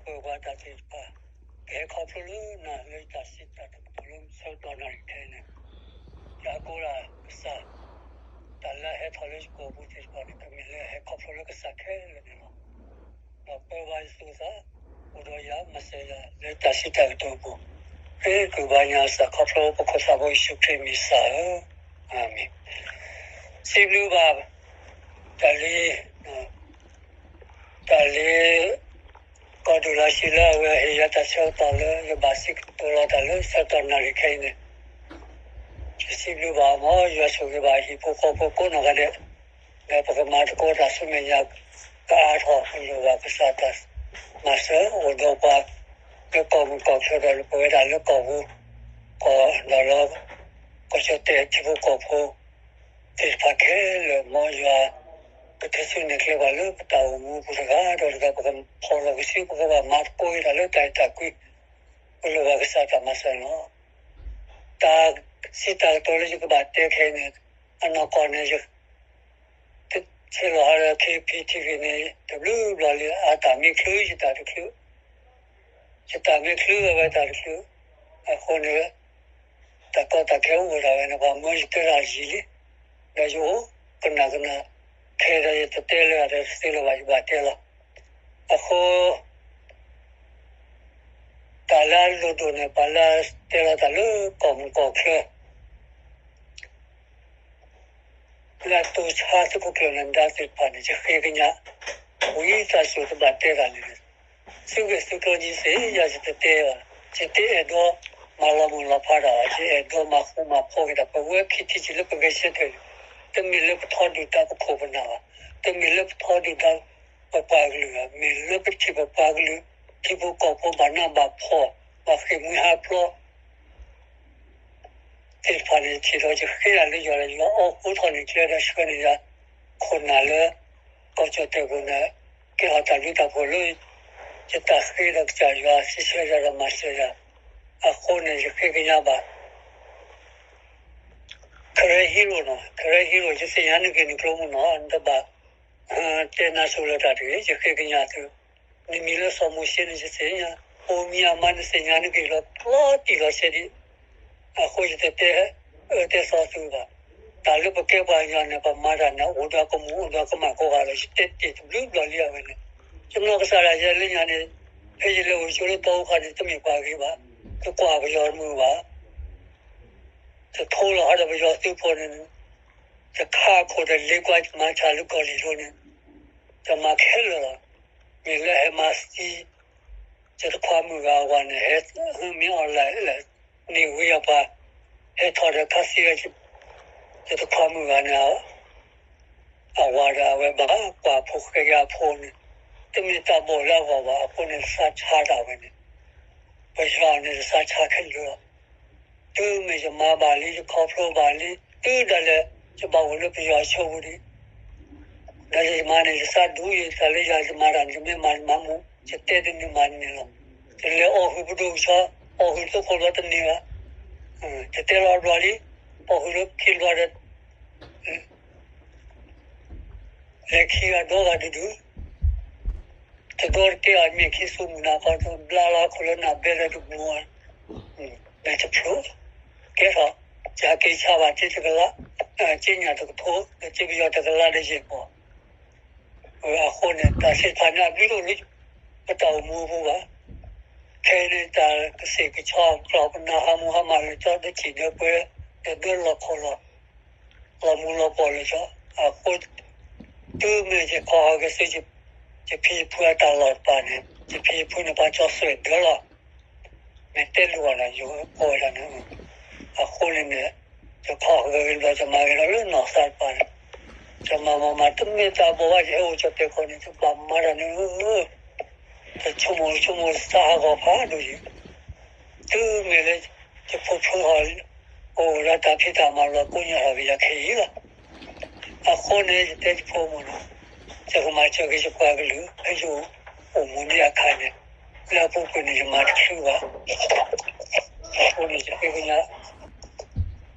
ပၢၤပှၤတၢ်သ့ၣ်တဖၣ် ကဟဲခီဖျိလၢနၤလၢတၢ်စံးတၢ်ကတိၤလၢဆၢကတီၢ်နၣ်ရံၣ်ခဲအံၤန့ၣ်, ယၤကိးဒၣ်ကစၢ်, တၢ်လၢအဟဲထီၣ်လၢယကိာ်ပူၤသ့ၣ်တဖၣ်န့ၣ် ကမ့ၢ်လၢအဟဲခီဖျိလၢကစၢ်ခဲလၢာ်န့ၣ်လီၤ. ဒီးပၢၤဘၣ်ယသူၣ်သး, အိၣ်ဒီးယၤ မၤစၢၤယၤလၢတၢ်စံးတၢ်ကတိၤအပူၤ, ဃ့က့ၤဘၣ်ညါစၢ်ခီဖျိပခိၣ်သးဖိယ့ၣ်ၡူးခရံာ်မံၤစၢ်ဧၢ, အၤမ့ၣ်. စံးဘျုးဘၣ် တၢ်လံ တၢ်လံ ကီၢ်ဒိၣ်လၢ်ဆံလၢအဝဲဟ့ၣ်ယၤတၢ်ဆၢကတီၢ်လၢ ယဘၣ်စံးကတိၤလီၤတၢ်လၢဆၢကတီၢ်နၣ်ရံၣ်ခဲအံၤန့ၣ်, ယစံးဘျုးဘၣ်အီၤ, ယွၤဆိၣ်ဂ့ၤဘၣ်ဟံၣ်ဖိဃီဖိကိးနီၢ်ဂၤဒဲး, ဒီးပကမၤသကိးတၢ်ဆူမဲာ်ညါကအါထီၣ်, ပလိၣ်ဘၣ်ကစၢ်တၢ်မၤစၢၤအိၣ်ဒီးပှၤ လၢကီၢ်မုၢ်ကီၢ်ချၢဒီး ပဝဲဒၣ်လၢကီၢ်ပူၤကီၢ်ဒီးလၢ ကီၢ်ကၠီၣ်တဲၣ်ထံဖိကီၢ်ဖိသ့ၣ်တဖၣ်ခဲလၢာ်, မ်ယွၤကထုးစုနဲၣ်ကျဲပှၤလၢပတၢ်အိၣ်မူအပူၤတဂၤဒီးတဂၤ, ပကဖီၣ်လီၤကစု ပကဘၣ်မၤသကိးက့ၤတၢ်လၢတၢ်အဲၣ်တၢ်ကွံ, ပလိၣ်ဘၣ်ကစၢ်တၢ်မၤစၢၤန့ၣ်လီၤ. တၢ်စံးတၢ်ကတိၤလၢယကဘၣ်တဲခဲအံၤန့ၣ်, အနီၢ်ကီၢ်န့ၣ် ယဆဲးလီၤဟးဒီး ခ့ပံထံဂ့ၤန့ၣ် တဘျုးဘျီလံ, အတၢ်မ့ၢ်ချုးယတၢ်တချုး, ယတၢ်မ့ၢ်ချုးအဝဲတၢ်တချုး, အဃိန့ၣ် တၢ်ကီတၢ်ခဲအိၣ်ဝဲဒၣ်ဝဲန့ၣ် ပှၤမၢယတဲတၢ်ယံာ်လံ, ဒီးယအိၣ်ကနၣ်ကနၣ်, ခဲဒီးယတတဲလၢၤဒီးတသ့လၢၤဘၣ် ယဘၣ်တဲလီၤ. အဃိ တၢ်လၢအလိၣ်ဒိၣ်န့ၣ် ပှၤလၢအတဲလီၤတၢ်လၢကီၢ်မုၢ်ကီၢ်ချၢ လၢအတိစါသုးခိၣ်ကျၢၢ်နၢၤဒါသ့ၣ်တဖၣ်န့ၣ် ယဃ့ကညး, ဝံသးစူၤတဘၣ်တဲတၢ်န့ၣ်, သုဂဲၤသုကျိၤဒ်စ့ၢ် ယၤယတတဲဘၣ်, ယတအဲၣ်ဒိးမၤလီၤမုၢ်လီၤဖးတၢ်ဘၣ်, ယအဲၣ်ဒိးမၤဃူမၤဖိးက့ၤတၢ်, ပဝဲခံထံၣ်ဆံးလၢပဂဲၤဆၢထၢၣ်န့ၣ်, တမ့ၢ်လၢပထီဒုၣ်တၢ်ပခိၣ်ပနၢ်ဘၣ်, တမ့ၢ်လၢပထီဒုၣ်တၢ်ပပှၤကလုာ်ဘၣ်, မ့ၢ်လၢပထံၣ်ပပှၤကလုာ်, ထံဖိကီၢ်ဖိဘၣ်နးဘၣ်ဖှီၣ်, ဘၣ်ဃ့ၢ်မှံဟးဖျိး သ့ၣ်တဖၣ်န့ၣ် ထံၣ်ဒီးယဃ့တၢ်လၢယွၤဒီး ယွၤအီၣ်ဃုထီၣ်န့ၢ်ကျဲဒီးဆှၢန့ၢ်ယၤ, ခိၣ်နၢ်လၢ ကီၢ်ကၠီၣ်တဲၣ်ပူၤန့ၣ် ကဲထီၣ်တၢ်ဘျုးတၢ်ဖှိၣ်လၢ ယတၢ်ဃ့ဒီးကစၢ်ယွၤစံးဆၢယၤဒီးမၤစၢၤယၤ, အဃိန့ၣ် ယဃ့ကညးဘၣ် Karen Hero နီၤ, Karen Hero ယသ့ၣ်ညါနဂ့ၢ်နကျိၤမုၢ်နီၤ, နတဘၣ်တဲနါစိၤလၢတၢ်တဂ့ၤ, ယဃ့ကညးသု နမံၤလၢစီၤမိၤၡ့န့ၣ် ယသ့ၣ်ညါ, ပိာ်မံၤအမါနသ့ၣ်ညါနဂ့ၢ်လီၤ လီၤတံၢ်လီၤဆဲးဒံး, အဃိယတတဲအၢတဲသီသုဘၣ်. တၢ်လၢပကဲပှၤကညီန့ၣ် ပမၤတၢ်န့ၣ် အိၣ်ဒီးကမူၣ်အိၣ်ဒီးကမၣ်ကိးဂၤလီၤ, ယတဲတ့ၢ်တဘျုးဘျီလံအဝဲန့ၣ်, ယနီၢ်ကစၢ်ဒၣ်ယဲလၢညါန့ၣ်, ဖဲယလဲၤအိၣ်ဆိလၢတီအူခါန့ၣ် တမ့ၢ်ပှၤဂ့ၤဘၣ်, တကွၢ်ပယီၤမုၢ်ဘၣ် တထိလီၤဟးဒီးပယီၤသုးဖိန့ၣ်, တခါအခိၣ်တလ့ကွၢ် ယမၤဆၣ်လၢကီၢ်လံၢ်လိၤန့ၣ်, တမၤခဲလၢာ်လီၤ. မ့ၢ်လၢဟဲမၤသံ, ယတခွါမုၣ်ဂၤအဝၤန့ၣ် ဟဲမ့ၢ်အီၣ်လဲၣ်, န့ၢ်ဝံၤအပှၤ, ဟဲထီၣ်ဒီးခါသံဝဲ, ယတခွါမုၣ်ဂၤန့ၣ် အဝၤဒီးအဝဲဘၣ်ကွၢ်ဖိဃဲက့ၤအဖိန့ၣ်, တမ့ၢ်တၢ်ဘီၣ်လၢအဂီၢ်ဘၣ်, အဃိန့ၣ် သးဆါတၢ်ဝဲန့ၣ်, ပယီၤန့ၣ် သးဆါခဲလၢာ်လီၤ. တုၤမ့ၢ်ယမၤဘၣ်လံ ယခီဖျိဘၣ်လံ, တုၤဒၣ်လဲာ် ယဘၣ်အိၣ်လၢပယီၤအဆိပူၤဒံး, ဒီးယမၤန့ၣ် ယသးဒူယတၢ်လၢယၤ ယမၤတၢ်န့ၣ် ယမ့ၢ်မၤယမၤမူ, ယတဲတန့ၢ်မၤတန့ၢ်လီၤ. ယလဲၤအီၣ်ဟုၣ်ပဒိၣ်ကဆီ, အီၣ်ဟုၣ်သိခိၣ်လီၤတန့ၢ်ဘၣ်, ယတဲလီၤအဘျီလံ, အီၣ်ဟုၣ်လၢခံဘျီဒီး လဲၤခံဂၤဒီဂၤတဒု, တဒီတကဲအီၤ မ့ၢ်ခံသူမုၢ်နၤခီ တဘျါလီၤခိၣ်လၢနၢ်ဘဲလၢတမူ, မ့ၢ်တဖျိ, ကဲထီၣ်, ယဟဲက့ၤဆါဘၣ်က့တကလး, က့ညၣ်တကထိ, က့ပယီၤတကလးဒီးယဲၢ်ပီၢ်, အဃိန့ၣ် တၢ်သ့ၣ်တဖၣ်န့ၣ် အဘျုးဒိၣ်လၢ ပတၢ်အိၣ်မူအပူၤဘၣ်. ခဲအံၤန့ၣ် တၢ်ကသ့ၣ်ကဆီကျီၢ် ပနၢ်ဟးမူဟါမၢ်လၢကၠီ တထံၣ်ဒၢပှဲၤ တဒၢလီၢ်ခိၣ်လီၢ် လီၤမူလီၤပှီၢ်လၢကၠီ, အဃိ တုၤမ့ၢ်ယခီဟီၣ်က့ၤသု ယဖံယဖုအတၢ်လီၢ်တဖၣ်န့ၣ် ယဖံယဖုန့ၣ် ပှၤကၠီသွဲၣ်ဒၢလီၤ. မ့ၢ်တဲလိာ်အီၤဒီး ယကိးဝဲဒၣ်န့ၣ်, အဃိန့ၣ်န့ၣ် ယခီဟီၣ်က့ၤဒီး ယမၤက့ၤဒီးလၢနီၢ်သးတဖၣ်န့ၣ်, ယမၤမၤမၤ တမ့ၢ်တၢ်ဘီၣ်ဘၣ် ယဟဲအိၣ်ကၠီၣ်တဲၣ်ခီန့ၣ် ယဘၣ်မၤတၢ်န့ၣ်ဧၢ, ယဆိကမိၣ်ဆိကမိၣ်သးဟးဂီၤဖးဒိၣ်ယံၤ, တုၤမ့ၢ်လၢ ယဖိဖုဟီၣ် အိၣ်ဒီးတၢ်ဖံးတၢ်မၤလီၤ ကိညၢ်ထီၣ်က့ၤယၤခဲအံၤလီၤ. အဃိန့ၣ် ယတဲယဖိမုၣ်န့ၣ်, ယကမၤစၢၤက့ၤယပှၤကလုာ် ဖဲယအိၣ်မူဒံးအခါန့ၣ်, လၢအပူၤကွံာ်န့ၣ် ယမၤတချုးဘၣ်. အဃိန့ၣ် ယဃ့ကညး ယ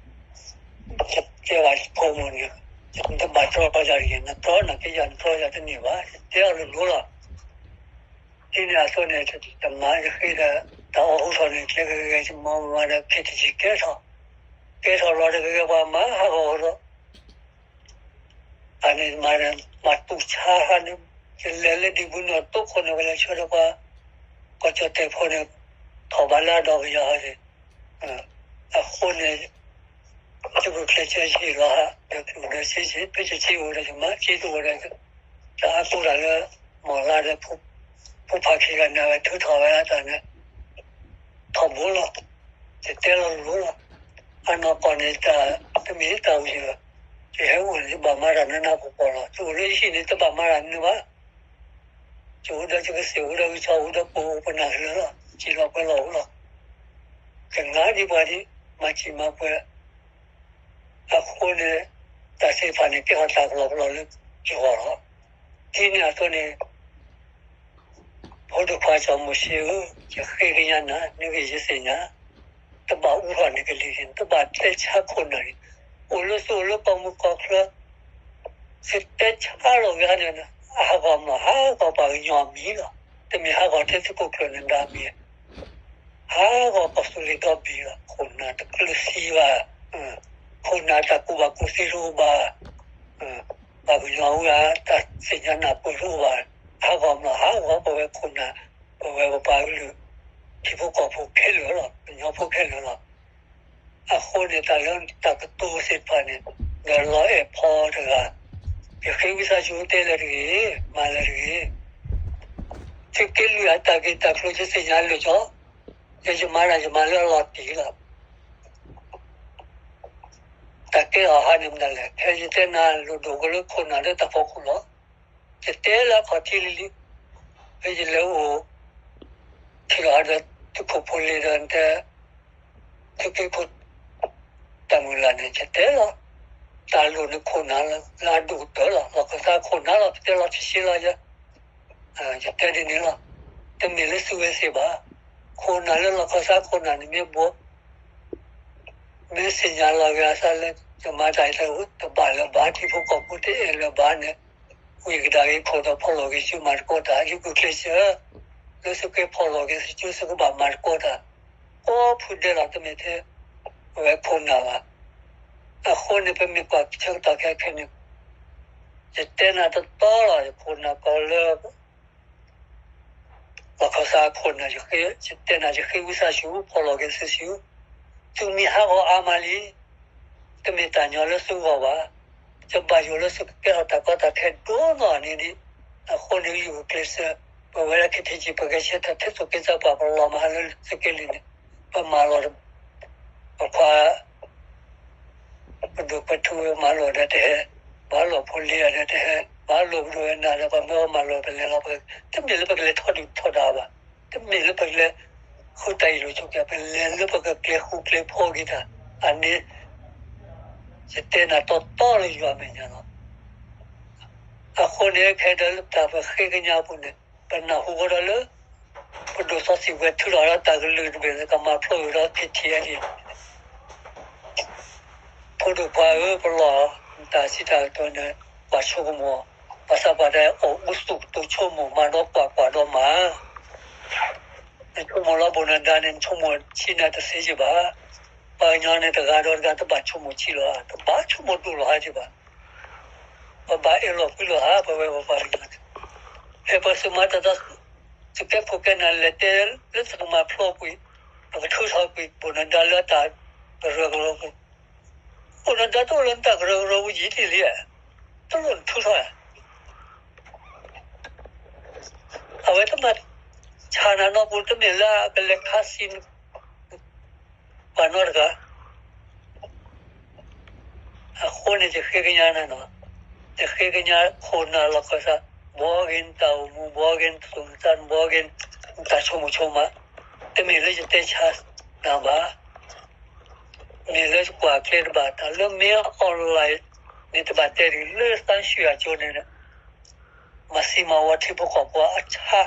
တဲဘၣ်ယဖိမုၣ်န့ၣ်, နတဘၣ်တြီယၤတဂ့ၤ, နတြီနၤက့ယၤ နတြီယၤတန့ၢ်ဘၣ်, ယတဲအီၤလိၤလိၤလီၤ. ဒ်န့ၣ်အသိးန့ၣ် ယမါယဃ့ဒီး တၢ်အိၣ်ဃူထီၣ်န့ၣ် ကျဲဂ့ၤဂ့ၤ ယမၤမၤဒီး ခ့တယံၤကဲထီၣ်, ကဲထီၣ်လီၤတဂ့ၤဂ့ၤ ပှၤမၤဟးဂီၤဒီး အန့ၣ်မၤ မၤတူၢ်ဆါဟးန့ၣ် ယလဲၤလၢဒံၣ်ပူၤန့ၣ် တိခိၣ်န့ၣ် ကလဲၤဆှၢဒီးပှၤ ကီၢ်ကၠီၣ်တဲၣ်ဖိန့ၣ် ထီၣ်ဘးလၢအဒီဂ့ၤယၤဟီန့ၣ် အဃိန့ၣ် ယဂုာ်ကျဲးစၢးယဟ့ၣ်လီၤဟး ဒီးကျိၣ်ဒီးစ့စ့ၢ် ဖဲယစ့အိၣ်ဒီးယမၤ စ့တအိၣ်ဒီး တၢ်အါကိးတၢ်လၢ မီၢ်လါဒီး ဖိဖးခံဂၤန့ၣ် အဝဲထုးထီၣ်ဝဲဒၣ်တၢ်န့ၣ် ထီၣ်ဘိလီၤ. ယတဲလီၤလိၤလီၤ. အနီၢ်ကီၢ်န့ၣ် တၢ်တမ့ၢ်တၢ်ဝံၤလီၤ. ယဟဲအိၣ်န့ၣ် ယဘၣ်မၤတၢ်နးနးဖှီၣ်ဖှီၣ်လီၤ. ယအိၣ်လၢယဟံၣ်န့ၣ် တဘၣ်မၤတၢ်နးနးဘၣ်. ယအိၣ်ဒီးယကစၢၢ် အိၣ်ဒီးယဆီ အိၣ်ဒီးပအိၣ်ပနၢ်လၢာ်လီၤ. စံၣ်လီၤပှဲၤလီၤအိၣ်လီၤ. ကငါဒံးပှၤဒံး မၤစံၣ်မၤပှဲၤ အဃိန့ၣ် တၢ်သ့ၣ်တဖၣ်န့ၣ် ကဲထီၣ်တၢ်ကလီကလီလၢယဂီၢ်လီၤ. ဒ်န့ၣ်အသိးန့ၣ် ဖိဒိၣ်ခွါစီၤမိၤၡ့ဧၢ, ယဃ့ကညးနၤ, နဂ့ၢ်ယသ့ၣ်ညါ, တဘၣ်အူထီၣ်နကလံၤန့ၣ်, တဘၣ်တဲဆါခိၣ်နၢ်န့ၣ်, အိၣ်လၢသုအိၣ်လၢကီၢ်မုၢ်ကီၢ်ချၢ, သုတဲဆါလီၤဂ့ၤန့ၣ်, အဟးဂီၤမး ဟးဂီၤပှၤကညီအမံၤလီၤ. တမ့ၢ်ဟးဂီၤထဲသုးခိၣ်ကျၢၢ်နဒါမံၤ ဟးဂီၤပှၤသူလ့ၤဒီဘ့ၣ်လီၤ. ခိၣ်နၢ်တကျၢၤသံဘၣ်, ခိၣ်နၢ်တၢ်ကူၣ်ဘၣ်ကူၣ်သ့တအိၣ်ဘၣ်, ပှၤကညီဝဲတၢ်သ့ၣ်ညါနၢ်ပၢၢ်တအိၣ်ဘၣ်, ဟးဂီၤမး ဟးဂီၤပဝဲခိၣ်နၢ်, ပဝဲပပှၤကလုာ်, ထံဖိကီၢ်ဖိခဲလၢာ်လီၤ, ကညီဖိခဲလၢာ်လီၤ. အဃိန့ၣ် တၢ်လၢတၢ်ကတိၤသ့ၣ်တဖၣ်န့ၣ်, ဒီးလီၤအဲၣ်ဖီတဂၤ, ယဃ့ဝံသးစူၤတဲလၢတဂ့ၤ, မၤလၢတဂ့ၤ. သုးက့လွံၢ်အတၢ်ဂ့ၢ်တၢ်ကျိၤ ယသ့ၣ်ညါလၢာ်ကီ, ယယမၤတၢ်ယမၤလၢအလီၤတံၢ်လီၤ. တၢ်ကဲထီၣ်ဟးန့ၣ်မတၤလဲၣ်, ဖဲယတဲနၤလိၣ်ဒိၣ်ကလၢခိၣ်နၢ်လၢတၢ်ဖီခိၣ်လီၤ. ယတဲလၢအခီၣ်ထံးလံလံ, ဖဲယလဲၤအိၣ် ထံၣ်လီၤဒီး သုးခိၣ်ဖိလ့ၤဒီးတဲ သုးက့ခိၣ် တၢ်မုၢ်လၢ်န့ၣ် ယတဲလီၤ, တၢ်လိၣ်န့ၣ်ခိၣ်နၢ်လီၤ, လၢအဒိၣ်ကတၢၢ်လီၤ, လီၢ်ခၢၣ်သးခိၣ်နၢ်လီၤ, ပတဲလီၤထံဆ့လီၤယဲ, ယတဲဒ်န့ၣ်လီၤ. တမ့ၢ်လၢသုဝဲသ့ၣ်ဘၣ်, ခိၣ်နၢ်လၢလီၢ်ခၢၣ်သးခိၣ်နၢ်န့ၣ်မ့ၢ်ဘိး မ့ၢ်သ့ၣ်ညါလီၤဂ့ၤအသးလၢ ယမၤတၢ်အံၤတၢ်အိၣ် တဘၣ်လၢၤဘၣ် ထံဖိကီၢ်ဖိတအဲၣ်လၢၤဘၣ်န့ၣ်, ဝံၤကဒါက့ၤခိၣ်ဒီးဖီၣ်လီၤက့ၤဆူမၤတကီတၢ် ယဂုာ်ကျဲးစၢး လၢသုကဖီၣ်လီၤက့ၤသုကဘၣ်မၤတကီတၢ်, ကိးဖုဒဲးလီၤ တမ့ၢ်ထဲ အဝဲခိၣ်နၢ်ဘၣ်. အဃိန့ၣ် ပမ့ၢ်ကွၢ်ဆၢကတီၢ်ခဲအံၤန့ၣ် ယတဲနၤတတီလီၤ ယခိၣ်နၢ်ကီၢ်လၢ လီၢ်ခၢၣ်သးခိၣ်နၢ် ယတဲနၤ ယဃ့ဝံသးစူၤ ဖီၣ်လီၤက့ၤသုစု, သုမ့ၢ်ဟးဂီၤအါမးလံ, တမ့ၢ်တၢ်ညီလၢသုဂီၢ်ဘၣ်, ယဘၣ်ယိၣ်လၢသုကကဲထီၣ်တၢ်ကီတၢ်ခဲဒိၣ်နီၢ်န့ၣ်ဒံး, အဃိန့ၣ် ယဂုာ်ကျဲးစၢး, ပဝဲဒၣ်ခဲထံးကံ ပဂဲၤဆၢထၢၣ်ထဲသိးက့ၤသးပှၢ် ပလီၤမဟါလၢသုးက့လွံၢ်န့ၣ်, ပမၤလီၤ ပခွါ ပဒိၣ်ပထူမၤလိာ်ဒီးတဟဲ, မၤလိာ်ဖိလ့အဒီးတဟဲ, မၤလိာ်ပဒိၣ်ဝဲနၤဒီး ပမ့ၢ်အီၤမၤလိာ်ပလဲၤလီၤ, တမ့ၢ်လၢပကလဲၤထီဒုၣ်ထီဒါဘၣ်, တမ့ၢ်လၢပကလဲၤဃုတၢ်အ့ၣ်လိာ်ဆိးက့, ပလဲၤလၢပကကျဲၤဃူကျဲၤဖိးက့ၤတၢ်, အန့ၣ် ယတဲနၤတီတီလၢယွၤမဲာ်ညါလီၤ. အဃိန့ၣ် ခဲဒီးလၢတၢ်ပဃ့ကညးအပူၤန့ၣ် ပနၢ်ဟူဃီဒီးလၢ ပဒိၣ်စီဆှံဝဲထုးထီၣ်ဒီးတၢ်ကလုၢ်တဘ့ၣ်လၢကမၤဖျိးဝဲဒီး က့ၤထံၣ်အဒံး, ဖိဒိၣ်ခွါဧၢ ပလီၢ်တၢ်စံးတၢ်ကတိၤန့ၣ် ပှၤဆိကမိၣ်, ပှၤသးပှၢ်တဲ အိၣ်အူသူၣ်ကတိၤဆိကမိၣ်မၤဒီးကွၢ်ကွၢ်ဒီးမၤ, နဆိကမိၣ်လီၤဘိၣ်နဒါန့ၣ် နဆိကမိၣ်ဆံးနၤတသ့ယဘၣ်, ပှၤကညီန့ၣ်တဂၤဒီးတဂၤတဘၣ်ဆိကမိၣ်ဆံးလီၤဧါ, တဘၣ်ဆိကမိၣ်ဒိၣ်လီၤဧါက့ဘၣ် ပဘၣ်အဲၣ်လီၤကွံလီၤဧါ ပဝဲပပှၤကညီန့ၣ်, ဖဲပသုးမၤတၢ်ဒီး သုးကဲခိၣ်ကဲနၢ်လဲၤတဲလၢသုးကမၤဖျိးကွံာ်, ပကထုးထီၣ်ကွံာ် ဘိၣ်နဒါလၢတၢ်ကရၢကရိပူၤ, ဘိၣ်နဒါတအိၣ်လၢနတၢ်ကရၢကရိပူၤယံာ်တ့ၢ်လံ, တလိၣ်နထုးထီၣ်ဧါ အဝဲတမၤဆါနၤနီတပူၤ တမ့ၢ်လၢအကလဲၤခးသံ ပှၤနီတဂၤ, အဃိန့ၣ် ယဃ့ကညးနၤနီၤ, ယဃ့ကညးခိၣ်နၢ်လီၢ်ခၢၣ်သး, ဘှီဂ့ၤနတၢ်အိၣ်မူ, ဘှီဂ့ၤနသူၣ်နသး, ဘှီဂ့ၤနတၢ်ဆိကမိၣ်ဆိကမး, တမ့ၢ်လၢယတဲဆါနၤဘၣ်, မ့ၢ်လၢယကွၢ်ကျဲတဘၣ် တၢ်လၢမ့ၢ် online န့ၣ်တဘၣ်တဲဒံး လၢသးဆှံအကၠိန့ၣ် မၤသံမၤဝီထံဖိကီၢ်ဖိအဆါ,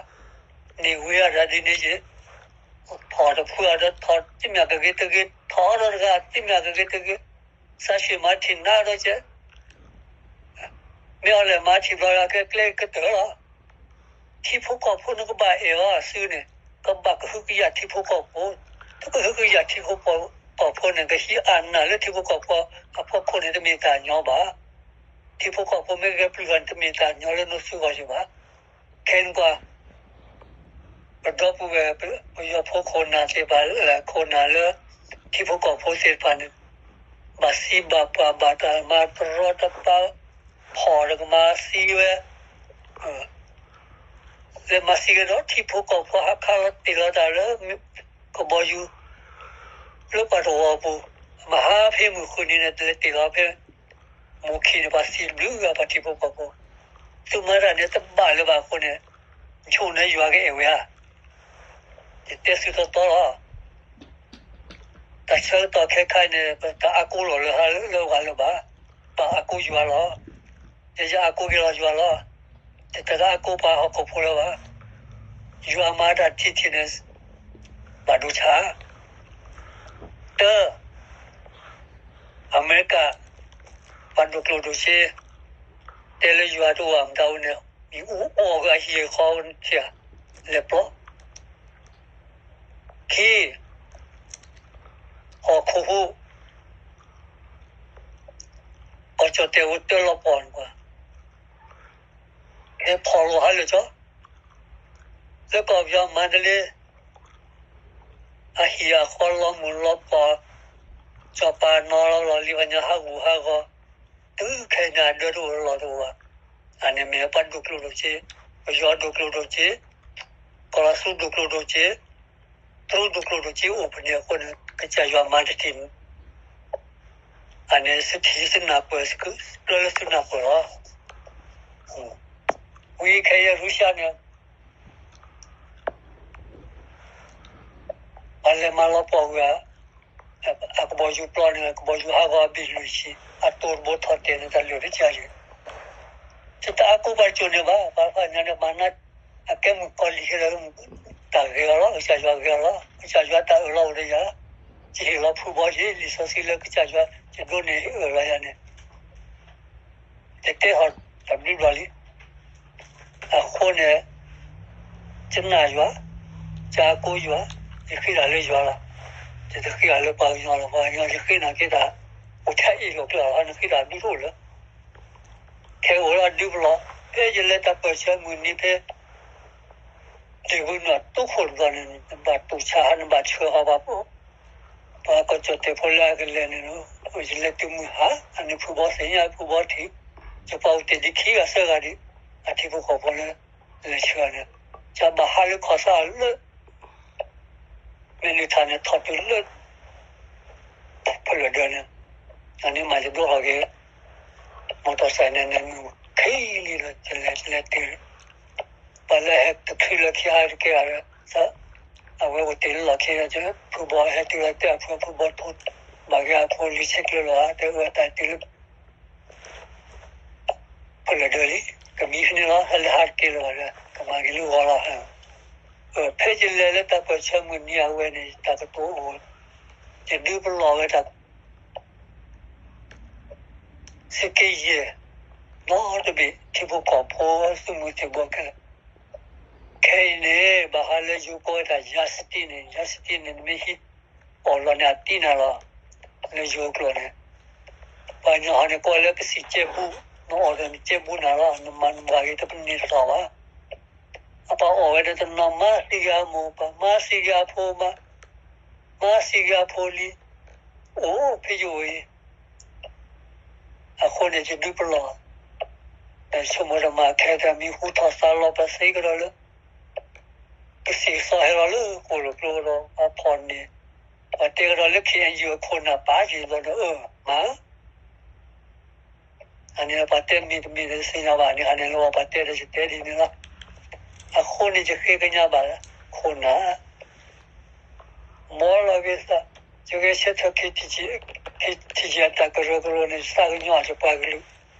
န့ၢ်ဝံၤအဒၣ်ဒ်န့ၣ်ယ့ၣ်, ထီၣ်တဖုအဒီးထီၣ် တမ့ၢ်ကဂ့ၤတဂ့ၤ ထီၣ်ဒီးတဂၤ တမ့ၢ်ကဂ့ၤတဂ့ၤ, သးဆှံမၤထံၣ်နၤဒီးကဲ, မ့ၢ်အီၤလဲၣ်မၤထံၣ်ဘျီဒၣ်ကဲကျဲကတၢၢ်လီၤ. ထံဖိကီၢ်ဖိန့ၣ်ကဘၣ်အဲၣ်အီၤအစုန့ၣ်, ကဘၣ်ကဟုကယာ်ထံဖိကီၢ်ဖိ, တကဟုကယာ်ထံဖိကီၢ်ဖိန့ၣ် ကဟံးအနၢ်လၢထံဖိကီၢ်ဖိအဖီခိၣ်န့ၣ်တမ့ၢ်တၢ်ညီဘၣ်. ထံဖိကီၢ်ဖိမ့ၢ်ဂဲၤပျုၢ်ထီၣ်န့ၣ် တမ့ၢ်တၢ်ညီလၢနစုဂီၢ်ယဘၣ်. ခဲအံၤကွၢ် ပဒီပုၢ်ဝဲၢ် ပယီၤဖိခိၣ်နၢ်သ့ၣ်တဖၣ် ခိၣ်နၢ်လၢ ထံဖိကီၢ်ဖိသ့ၣ်တဖၣ်န့ၣ် ဘၣ်သံဘၣ်ပှၢ်ဘၣ်တၢ်မၤတရီတပါ ဖီၣ်တကမၤသံဝဲ, လဲၤမၤသံကဒီး ထံဖိကီၢ်ဖိဟးခးလီၤတ့ၢ်လီၤတၢ်လၢ ကဘီယူၤ လၢပှၤတဝီၤအပူၤ, မၤဟးဖဲမုၢ်ဃုနံၤန့ၣ် တလဲၤတ့ၢ်လီၤဖဲ မိၢ်ခံန့ၣ် ပှၤသံဘျုးဂၤ ပှၤထံဖိကီၢ်ဖိ, သုမၤတၢ်န့ၣ်တဘၣ်လၢၤဘၣ်အဃိန့ၣ်, နဆိကမိၣ်န့ၣ်ယွၤကအဲၣ်ဝဲဧါ. ယတဲသုတီတီလီၤ. တၢ်ဆၢကတီၢ်ခဲခါအံၤန့ၣ် ပတအါကိလီၤလၢဟါလၢဂၤလၢၤဘၣ်. ပအါကိယွၤလီၤ. ယဲယအါကိက့ၤလီၤယွၤလီၤ. ယတအါကိပှၤဟီၣ်ခိၣ်ဖိလၢၤဘၣ်. ယွၤမၤတၢ်ထံထံန့ၣ် ဘၣ်ဒိဆါ တၢ် အမဲရကၤ ပှၤဒိၣ်ကျိၣ်ဒိၣ်စ့ တဲလၢယွၤတအိၣ်အမတၤအူန့ၣ် မ့ၢ်အူအီၣ်ဂ့ၤအဟံၣ်အဃီန့ၣ် လဲၤပျီ ခံ ဟီၣ်ခိၣ်ဖိ အီၣ်ကၠီၣ်တဲာ်ဝဲတၢ်လီၤပှီၢ်န့ၣ်ကွၢ် ဟဲဖီၣ်လိာ်ဟးလၢာ်ကၠီ လၢကီၢ်ပယီၤမၤတလ့ အဟံၣ်အဃီလီၤမုၢ်လီၤပှီၢ် စီၤပၤနီၤလီၤလီၤလံပှၤညါဟးဂူာ်ဟးဂီၤ တုၤခဲအံၤန့ၣ်အဒၢတအိၣ်လီၤတအိၣ်ဘၣ်. အန့ၣ်မ့ၢ်ပှၤဒိၣ်ကျိၣ်ဒိၣ်စ့, ပယီၤဒိၣ်ကျိၣ်ဒိၣ်စ့, ကီၢ်လီၤသူဒိၣ်ကျိၣ်ဒိၣ်စ့, တရူးဒိၣ်ကျိၣ်ဒိၣ်စ့အိၣ်ဖဲန့ၣ်အဃိန့ၣ် ကစၢ်ယွၤမၤတထံၣ်န့ၣ် အန့ၣ်သုထံၣ်သုနၢ်ပၢၢ် သုကျၢလၢသုနၢ်ပၢၢ်လီၤ. ဝံၤခဲအံၤရူၤၡါန့ၣ် ပှၤလဲၤမၤလီၤပှီၢ်ဝဲ အကဘီယူၤပျီန့ၣ် ကဘီယူၤဟးဂီၤအဘ့ၣ်လွံၢ်ဆံ အတိၤတဘိထီၣ်တဲာ်န့ၣ် တၢ်လၢာ်တကးယဲၢ် ယတအါကိပှၤတကၠိန့ၣ်ဘၣ် ပှၤဖးညါန့ၣ် မၤနၢၤ အကဲမုၣ်ကီၤလံၢ်ခဲလၢာ် တၢ်ဂ့ၤအီၤလီၤ ကစၢ်ယွၤဂ့ၤအီၤလီၤ ကစၢ်ယွၤတၢ်အၢၣ်လီၤအိၣ်ဒီးယၤ ယဟ့ၣ်လီၤဖုဘီယ့ၣ် လံာ်စီဆှံလၢကစၢ်ယွၤ ယဒိးန့ၢ်အၢၣ်လီၤယၤန့ၣ် ယတဲဟီၣ်တဘျုးဘျီလံ အဃိန့ၣ် ယနာ်ယွၤ, ယအါကိယွၤ, ယဃ့တၢ်လၢယွၤလီၤ. ယတဃ့တၢ်လၢပှၤကညီလီၤ. ပှၤကညီယဃ့နၤက့ၤတၢ် အိၣ်ထဲအ့ၣ်လိာ်ကျဲလီၤ. နဃ့တၢ်ဒုးတအိၣ်လၢၤ. ခဲအံၤအိၣ်လၢဒုးပလီၢ်, ဖဲယလဲၤတၢ်ပၢၢ်ဆၢမုၢ်နံၤဖဲ ဒ့ၣ်ဂုၤနၢ်တိခိၣ်တဘျီန့ၣ် နဘၣ်တူၢ်ဆါဟး နဘၣ်ဆှၢဟးပှၤ ပှၤကီၢ်ကၠီၣ်တဲာ်ဖိလၢအကလဲၤန့ၣ်လီၤ. ယလဲၤတုၤမုၢ်ဟါ အန့ၣ်ဖုဘီသ့ၣ်ညါ ဖုဘီထံး, ယပှၤအိၣ်တ့ၢ်ဒံးခံဂၤသၢဂၤဒံး, အထံဖိကီၢ်ဖိလၢ လဲၤဆှၢန့ၣ်, ယဘၣ်ဟးလၢကီၢ်ဆၣ်လၢ မ့ၢ်နုၤထၣ်န့ၣ် ထီၣ်တုၤလၢ ဖဲလဲၣ်ဒၢးန့ၣ်, အန့ၣ်မးယဒိးထီၣ်က့ၤ မီၢ်တီၢ်စဲးန့ၣ် န့ၣ်မုၢ်ခံလံလီၤ ယလဲၤလဲၤတုၤ ပှၤလၢဟဲတချုးလၢခံဟဲတကဲဂၤဒီး အဝဲအိၣ်တ့ၢ်လၢလီၢ်ခံဒီး ဖုဘီဟဲတုၤလီၤတဲအဖိ ဖုဘီထိ ဘၣ်က့ၤအဖိလံၤဆဲးကျၢလီၤ တဲအၢတၢ်တုၤလၢ ဖဲလဲၣ်ဒၢးလံ ကမံဖဲန့ၣ်လီၤ ဟဲလၢဟးတကဲလၢၤဘၣ်ဒီး ကမၤက့ၤလၢဂီၤလီၤ. ဖဲယလဲၤလၢတၢ်ပၢၢ်ဆၢမုၢ်နံၤအဝဲန့ၣ် တၢ်ကတိၤအိၣ် ယဒုးပလီၢ်ဝဲတၢ် သုးက့ယဲၢ် နီတဘ့ၣ် ထံဖိကီၢ်ဖိ သုးမုၢ်သံၣ်ဘိခဲလၢာ် ခဲအံၤန့ၣ် ဘၣ်ဃးလၢယိၤကိးဝဲဒၣ် ယၤစတံန့ၣ် ယၤစတံန့ၣ် နမ့ၢ်ဟံးအီၣ်လီၤန့ၣ် အတံနၤလီၤ. လၢယိၤကျိာ်န့ၣ် ပှၤကညီဟီန့ၣ် ကိးလၢကစံၣ်ကဲဘူ, နအီၣ်ဒီးနကဲဘူနၤလီၤ, နမၤနမၤဂ့ၤတပန့ၢ်တထီၣ်ဘၣ်. အပှၤအီၣ်ဝဲဒီးတနီၤ မၤသံက့ၤအမိၢ်ပၢ်, မၤသံက့ၤအဖိမါ, မၤသံက့ၤအဖိလံၤ, အိၣ်ဖဲယအိၣ်အံၤ အဃိန့ၣ် ယဒုးပလီၢ်, ဒီးဆိကမိၣ်ဒီးမၤခဲတၢ်မံၤဟူထီၣ်သါလီၤ ပသ့ကဒီးလၢ ကသံၣ်ကသီဟဲလီၤလၢကိၣ်လိာ်ကျိဒီး ပှၤဖီၣ်န့ၢ်, ပှၤတဲကဒီးလၢ ခ့ၣ်အဲၣ်ယူၣ် အခိၣ်နၢ်ပာ်က့ၤဒီး အၢ မၤ အန့ၣ်ပှၤတဲမ့ၢ်တမ့ၢ်ဒီးသ့ၣ်ညါဘၣ်န့ၣ် အန့ၣ်လၢပှၤတဲဒီးယတဲဒ်န့ၣ်လီၤ. အဃိန့ၣ်ယဃ့ကညးဘၣ်ခိၣ်နၢ် မ်လီၤက့ၤသး, ယဂဲၤဆၢထၢၣ် ခ့ၣ်ထံၣ်ကံၣ် အတၢ်ကရၢကရိန့ၣ် ယသးကညီၤယပှၤကလုာ်,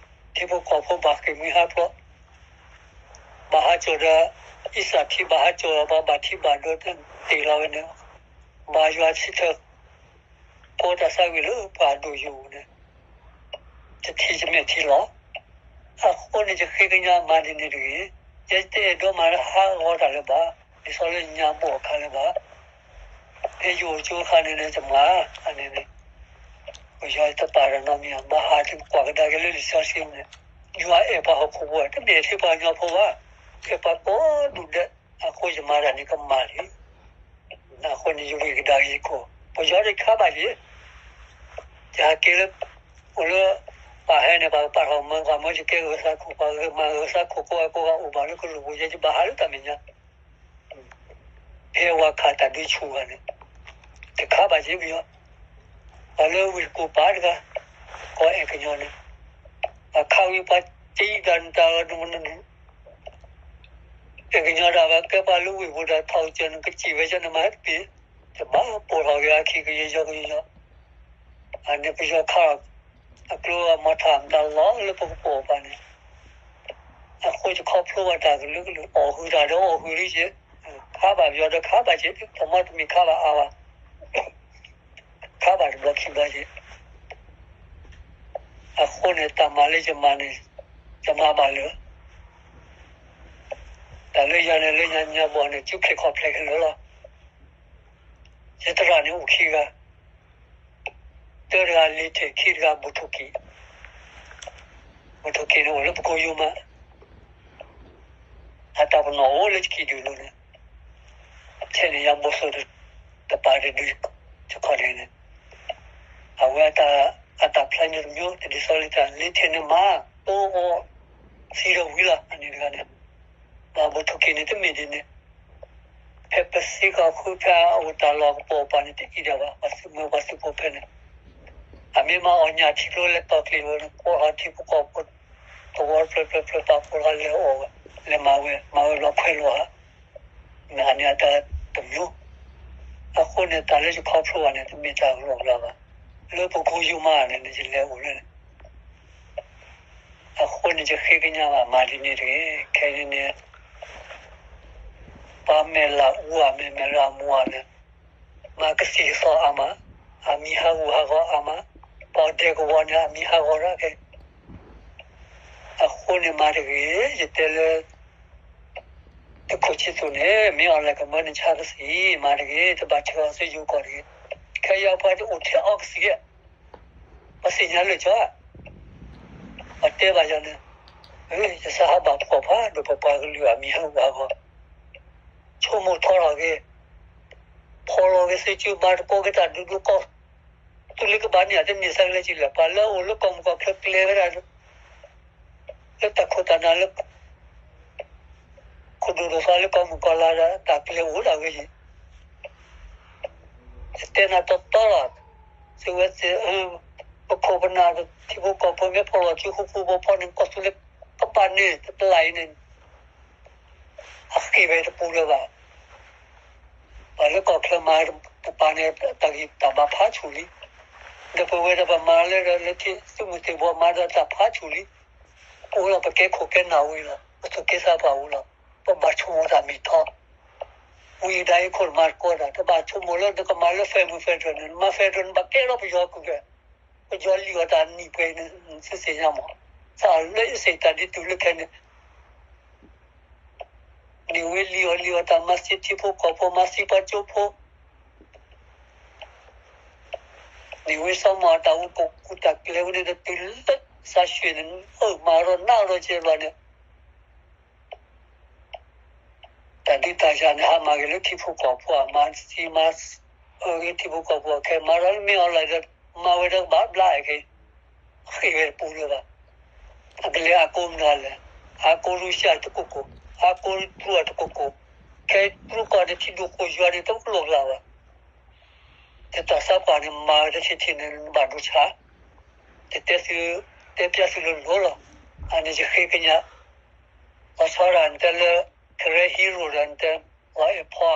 ထံဖိကီၢ်ဖိဘၣ်ဃ့ၢ်မှံဟးဖျိး, ဘၣ်ဟးကၠီၣ်ဒီး အံသၣ်ထံ ဘၣ်ဟးကၠီၣ်ဒီး ဘၣ်ထံဘၣ်ဒၢတ့ၢ်လီၤဝဲန့ၣ်, ဘၣ်ယွၤဆၢထၢၣ် ကိးတၢ်သးဝံၣ်လၢပှၤအဒိၣ်ယိာ်ပူၤန့ၣ် တထံၣ်ယမဲာ်ထံလီၤ. အဃိန့ၣ်ယဃ့ကညးမၤဒ်န့ၣ်တဂ့ၤ. ယဲယတအဲၣ်ဒိးမၤလၢဟးဂီၤတၢ်လၢၤဘၣ်, ဒ်သိးလၢညါဘီၣ်အခါလၢၤဘၣ်. ဖဲယအိၣ်ကၠိအခါန့ၣ်န့ၣ် ယမၤ, အန့ၣ်န့ၣ်, ပယီၤတပာ်ဒီးနီတမံၤ, ဘၣ်ဟးတကွၢ်ကဒါက့ၤလၢလံာ်စီဆှံန့ၣ်, ယွၤအဲၣ်ပှၤဟီၣ်ခိၣ်ဖိ, တမ့ၢ်ထဲပှၤကညီဖိဘၣ်, အဲၣ်ပှၤကိးဒူၣ်ဒဲး, အဃိယမၤတၢ်န့ၣ်ကမၣ်လံ. အဃိန့ၣ် ယဝံၢ်ကဒါက့ၤယခိၣ်, ပယီၤတခါဘၣ်ယဲ, ယဟဲက့ၤလၢ, အိၣ်လၢ, ပှၤဟဲန့ၣ် ပှၤကပာ်ထီၣ်မၢပှၤမၢယကဲဂဲၤဆၢခိၣ်, ပှၤဂဲၤမၤဂဲၤဆၢခိၣ်ကိးဂၤကိးဂၤအိၣ်ဘၣ်လၢကလူၤပူၤ, ယဲယဘၣ်ဟးလၢတၢ်မဲာ်ညါ, ဖဲဝၤခးတၢ်ဒုးဆူၣ်ဂၤန့ၣ်, တခါဘၣ်ယဲပယီၤ, ပှၤလၢဝ့ၢ်တကူၣ်ပၤတဂၤ, ကီၢ်အဲၣ်ကညီန့ၣ်, ပှၤခးဝံၤပှၤစံးဒၣ်နတၢ်လီၤဒူၣ်မနုၤဒူၣ် ကညီတၢ်ဘၣ်ကဲပှၤလၢဝ့ၢ်ပူၤဒီး ထီၣ်ကစၢၢ်နကစံးဝဲကန့ၣ်မၤတပ့ၤ, တဘၣ်ပိာ်ထီၣ်က့ၤအခံကယီကယီ, အန့ၣ်ပယီၤခး, အကျိအမီၤထၣ်မတၤလီၤလၢပကပိာ်ပှၤန့ၣ်, အဃိယခီဖျိဘၣ်တၢ်ကလုာ်ကလုာ် အီၣ်ဟုၣ်တၢ်ဒီးအီၣ်ဟုၣ်လံက့ၤ, ခးဘၣ်ပယီၤဒီးခးဘၣ်က့ၤ, တမီတမံၤခးဘၣ်အါဘၣ် ခးဘၣ်တဘျီခံဘျီက့ၤ, အဃိန့ၣ် တၢ်မၤလၢယမၤန့ၣ်, ယမၤဘၣ်လၢ, တၢ်လၢယၤန့ၣ်လၢညါညါဘီၣ်န့ၣ် စုခ့ခီၣ်ဖျဲးကလၢာ်လီၤ. ယသရၣ်န့ၣ်အိၣ်ခံဂၤ, တၢတဂၤလ့ၤထံး ခံတဂၤဘူးထူၣ်ကံၣ်, ဘူးထူၣ်ကံၣ်န့ၣ်အိၣ်လၢပကိယိမး အတၢ်ပနီၣ်အိၣ်လၢယကံၣ်ဒုးလိၤန့ၣ်, ဆဲးန့ၣ်ယၤဘိၣ်သိၣ်တပာ်တဒုး, ယခီၣ်န့ၣ်န့ၣ်, အဝဲအတၢ်ဖျါန့ၣ်တမံၤ တဒ်သိးလၢတၢ်လ့ၤထံးန့ၣ်မၤ, တိအီၤ, သံဒီးဝံၤလီၤ အန့ၣ်တဂၤန့ၣ်, ဘၣ်ဘိၣ်ထူၣ်ကံၣ်န့ၣ်တမ့ၢ်ဒ်န့ၣ်, ဖဲပသံကီၢ်ဃုဖဲအအိၣ်တၢ်လီၢ်ကပိာ်ပှၤန့ၣ် တအံၤဒၣ်ဘၣ် ပှၤသုးမုၢ်ပှၤသုးဖိဖဲန့ၣ်, အမ့ၢ်မၤအီၣ်ညၣ်ထံကျိလဲၤတီၢ်ကျ့ၣ်ဝဲန့ၣ် ကိးထီၣ်ထံဖိကီၢ်ဖိ, သဝီတဖျၢၣ်ဖျၢၣ်ဖျၢၣ် ပာ်ဖှိၣ်ထီၣ်လဲၤအီၣ်ဝဲ, လဲၤမၤဝဲ မၤဝဲဘျီခွဲးလိာ်ဧါ, မ့ၢ်အန့ၣ်အတၢ်တမံၤ, အဃိန့ၣ် တၢ်လၢယခီဖျိဘၣ်န့ၣ် တမ့ၢ်တၢ်လီၢ်လီၤဘၣ်, လၢပကိယိမးန့ၣ်န့ၣ် ယလဲၤအိၣ်လၢန့ၣ် အဃိန့ၣ် ယဃ့ကညးဘၣ်မၤဒ်န့ၣ်တဂ့ၤ, ခဲအံၤန့ၣ် ပှၤမဲာ်လၤအူဧါ မဲာ်မဲာ်လၤမူဧါန့ၣ်, မၤကသံၣ်ကသီအါမး, အမံၤဟးဂူာ်ဟးဂီၤအါမး, ပှၤဒဲကဝီၤန့ၣ် အမံၤဟးဂီၤဒၣ်ကဲ, အဃိန့ၣ်မၤတဂ့ၤ, ယတဲလၢ သုးခိၣ်ဆံသူၣ်န့ၣ် မ့ၢ်အီၤလဲၤကမၢနဆါကသံၣ် မၤတဂ့ၤ, တဘၣ်ဆှၢအီၤဆူယိၤကီၢ်တဂ့ၤ, ခဲအံၤပှၤတအိၣ်ထဲအီၤကသံၣ်ဧါ, ပသ့ၣ်ညါလၢာ်ကၠီဧါ, ပှၤတဲဘၣ်ယၤန့ၣ်, ယသးဟးဘၣ်ဖှီၣ်ဖးဒိၣ် ပပှၤကလုာ်အမံၤဟးဂူာ်ဟးဂီၤ, ဆိကမိၣ်ထီထီၣ်က့ၤ, ဖီၣ်လီၤက့ၤသုးကၠိ မၤသကိးက့ၤတၢ်ဒုးဒုးကီၢ်, သုးလၢကဘၣ်န့ၢ်အတန့ၢ်ဆၢကလဲာ်ကလဲာ်, ပှၤလၢအအိၣ်လၢကီၢ်မုၢ်ကီၢ်ချၢကျဲဝဲဒၣ် လၢတၢ်ခိၣ်တၢ်နၢ်လၢ ခိၣ်ဒိၣ်ဒိၣ်သးလၢကီၢ်မုၢ်ကီၢ်လါဒီး တၢ်ကျဲအိၣ်ဒၣ်ဝဲအံၤ, ယတဲနၤတီတီလီၤ, သုဝဲသ့ၣ်, ပခိၣ်ပနၢ်ထံဖိကီၢ်ဖိမ့ၢ်ဖီၣ်လီၤစုဃူဖိဖိဖီန့ၣ် ကီၢ်သူလ့ၤကပၤန့ၣ် တပလၢ်အံၤန့ၣ် အဃ့ၢ်ဝဲတပူၤလၢၤဘၣ်. ပှၤလၢကီၢ်ချၢမၤတပၤန့ၣ် တၢ်ဂံၢ်တၢ်ဘါဖးဆူၣ်လံ. ဒီးပဝဲဒၣ်ပမၤလၢလၢထံသုးမုၢ်သံၣ်ဘိမၤဒီးတၢ်ဖးဆူၣ်လံ. ပအိၣ်လီၤပကဲခိၣ်ကဲနၢ်ဝံၤလီၤ. ပသူၣ်ကဲသးပှၢ်ဝံၤလီၤ. ပဘၣ်ဆိကမိၣ်တၢ်မ့ၢ်ထီ ဝံၤဒၣ်အံၤခိၣ်နမၤသကိးတၢ် တဘၣ်ဆိကမိၣ်လၢနကမၤလၢ federal မၤ federal နဘၣ်ကဲထီၣ်ပယီၤကုၢ်ကဲ ပယီၤလံၣ်အီၤတၢ်နံၣ်ပှဲၤန့ၣ် သုသ့ၣ်ညါမး. သးလၢအစ့ၣ်တၢ်ဒ်တုၤလၢခဲန့ၣ် န့ၢ်ဝဲလံၣ်အီၤလံၣ်အီၤတၢ်မၤသံထံဖိကီၢ်ဖိ မၤသံပှၤကၠိဖိ န့ၢ်ဝဲစီၤမီၢ်အတၢ်အိၣ်ကီၢ်ကူၣ်တၢ်ကျဲဝဲန့ၣ် တတုၤလၢသးဆှံန့ၣ် အၢၣ်မၤဒီးနးဒီးကဲဘျီန့ၣ် တၢ်ဒုးတၢ်ယၤန့ၣ် ဟးမၤက့ၤလၢထံဖိကီၢ်ဖိ မၤသံမၤအၢက့ၤထံဖိကီၢ်ဖိ ခဲမၤဒီးလၢမ့ၢ်အီၤလၢ မၤဝဲဒီးဘၣ်ဘျါက့ၤ ဃ့ၢ်ဝဲတပူၤလၢၤဘၣ်. အကလဲၤအကိးမနုၤလဲၣ်. အကိးရူၢ်ၡါတကိးကိး, အကိးတြူးအတကိးကိး, ခဲတြူးကီၢ်န့ၣ် ထံဒိၣ်ခိၣ်ယွၤန့ၣ် တလိၣ်ကျါဘၣ်. တၢ်သးပှၢ်န့ၣ် မၤဝဲတထံၣ်ထံၣ်န့ၣ် နဘၣ်ဒိဆါ, တတဲသု, တဲပျဲသုလိၤလိၤလီၤ. အန့ၣ်ယဃ့ကညး, လီၤဆီဒၣ်နတဲလၢ Karen Hero ဒီးနတဲ လီၤအဲၣ်ဖီဧါ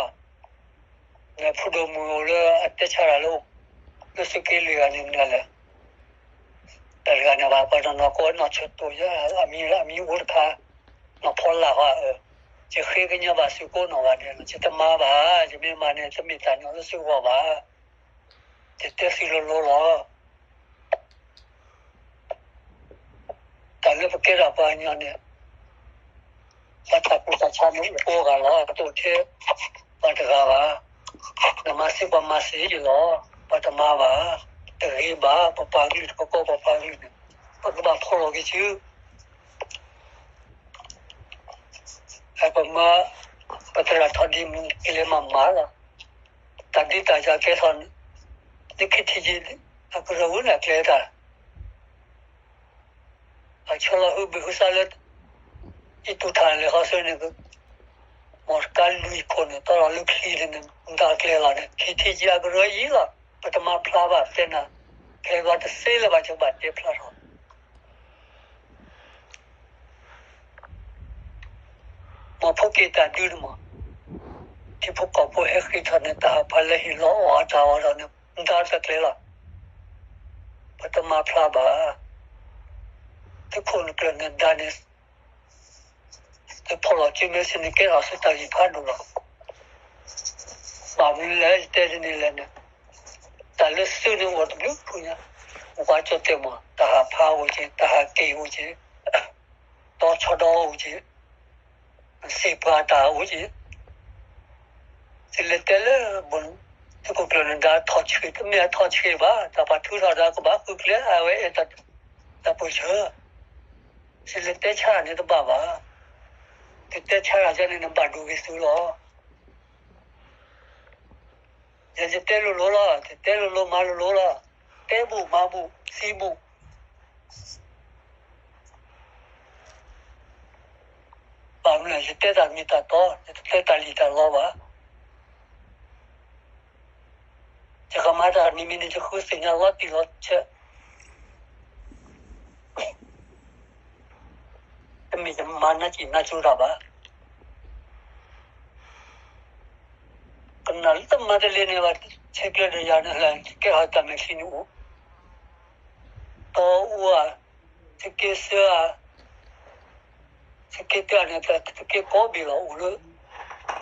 နဖုဒိၣ်မုၣ်အိၣ်လၢအတဲဆါတၢ်လၢ လၢသုးက့လွံၢ်ဂၤန့ၣ်မနုၤလဲၣ်. တဂၤန့ၣ်ဘၣ် ပှၤတနီၤကိးနီၢ်ဆၢတိၢ်ယဲ အမံၤလၢအမံၤအိၣ်တခါ, နီၢ်ဖီလာ်ဟီဧၢ, ယဃ့ကညးဘၣ်သုကိးနီၢ်ဂၤဒဲးလီၤ. ယတမၤဘၣ်, ယမ့ၢ်မၤန့ၣ် တမ့ၢ်တၢ်ညီလၢသုဂီၢ်ဘၣ်. ယတဲသုလိၤလိၤလီၤ. တၢ်လၢပကဲထီၣ်ပှၤကညီန့ၣ် ပှၤတၢ်ကူၣ်တၢ်ဆါန့ၣ် အိၣ်ကိးဂၤလီၤ, တအိၣ်ထဲပှၤတဂၤဘၣ်. နမၤသ့ပှၤမၤသ့ယလီၤ, ပှၤတမၤဘၣ်, တဂ့ၤဘၣ်, ပပှၤကလုာ်တကီၢ်ကီၢ်ပှၤကလုာ်န့ၣ် ပကဘၣ်ဖီၣ်လီၤက့ၤစု ပမၤ, ပသရၣ်ထီၣ်ဒ်မုၢ်ကလဲၤမၤမၤလီၤ. တၢ်ဒုးတၢ်ယၤကဲထီၣ်န့ၣ်, လၢခံထံၣ်က့ၤ အကရၢဝဲန့ၣ်အကျဲတၢ် အဆၢလီၤဟုဘ့ၣ်ဟုသးလၢ ယတူၢ်ထၣ်လဲၤဟီဆၢန့ၣ်, မ့ၢ်တကါလွံၢ်ခိၣ်န့ၣ် တီလီၤလၢချံန့ၣ် မတၤကျဲလီၤန့ၣ် ခံထံၣ်က့ၤအကရၢအံၤလီၤ. ပတမၤဖျါဘၣ်တဲနၤ, ဖဲဘၣ်တသ့လၢၤဘၣ်ကဘၣ်တဲဖျါထီၣ် မ့ၢ်ဖိက့ၤတၢ်ဒုန့ၣ်မး, ထံဖိကီၢ်ဖိဟဲဃ့ထီၣ်န့ၣ် တၢ်ဟးဖးလၢဟ့ၣ်လီၤအီၣ်အတၢ်အီၣ်ဒီးန့ၣ် မတၤတၢ်ကျဲလီၤ. ပတမၤဖျါဘၣ်, သုးခိၣ်နကျၢၢ်နဒါန့ၣ် သုးဖီၣ်လီၤစုမ့ၢ်စ့ၢ်န့ၣ် ကဲထီၣ်သုတၢ်ဂံၢ်ဖးဒိၣ်လီၤ. ဘၣ်မနုၤလဲၣ် ယတဲဒ်န့ၣ်လဲၣ်န့ၣ်, တၢ်လၢသုးန့ၣ်အိၣ်တဘျုးဖုညါ, ပှၤကၠီၣ်တဲၣ်မး တၢ်ဟးဖးအိၣ်က့ၤ, တၢ်ဟးက့ၤအိၣ်က့ၤ, တီဆီဒီအိၣ်က့ၤ, စံးပှၤတၢ်အိၣ်က့ၤ, သုလဲၤတဲလၢ သုးခိၣ်ကျၢၢ်နဒါထီၣ်ဆှံ, တမ့ၢ်အထီၣ်ဆှံဘၣ်, တၢ်ပာ်ထူထီၣ်ဒီးကဘၣ်ဃုကျဲ အဝဲအဲၣ်တၢ်ပၢၢ်ဆၢ, သုလဲၤတဲဆါန့ၣ်တဘၣ်ဘၣ်, သုတဲဆါတၢ်န့ၣ် နဘၣ်ဒိဂ့ၤသုလီၤ. ယတဲလိၤလိၤလီၤ, ယတဲလိၤလိၤမၤလိၤလိၤလီၤ, တဲဘူၣ်မၤဘူၣ်သံဘူၣ် ဘၣ်မနုၤလဲၣ် ယတဲတၢ်မ့ၢ်တၢ်တီ, ယတတဲတၢ်လံၣ်တၢ်လီဘၣ်. ယကမၤတၢ်မံၤမံၤန့ၣ် ယဃုသ့ၣ်ညါလီၤတံၢ်လီၤဆဲး, တမ့ၢ်ယမၤနၢ်စံၣ်နၢ်ကၠိတၢ်ဘၣ်. ကနၣ်လၢတမၤတလ့ၤန့ၣ်ဘၣ်, ဆဲးကျၢဒီးယၤန့ၣ် ကဲထီၣ်တၢ်မဲာ်ချံန့ၣ်အိၣ်, တီအူဧါ, သုးက့သၢဧါ, သုးက့တၢန့ၣ် သုးက့ကိးဘ့ၣ်လီၤအိၣ်လၢ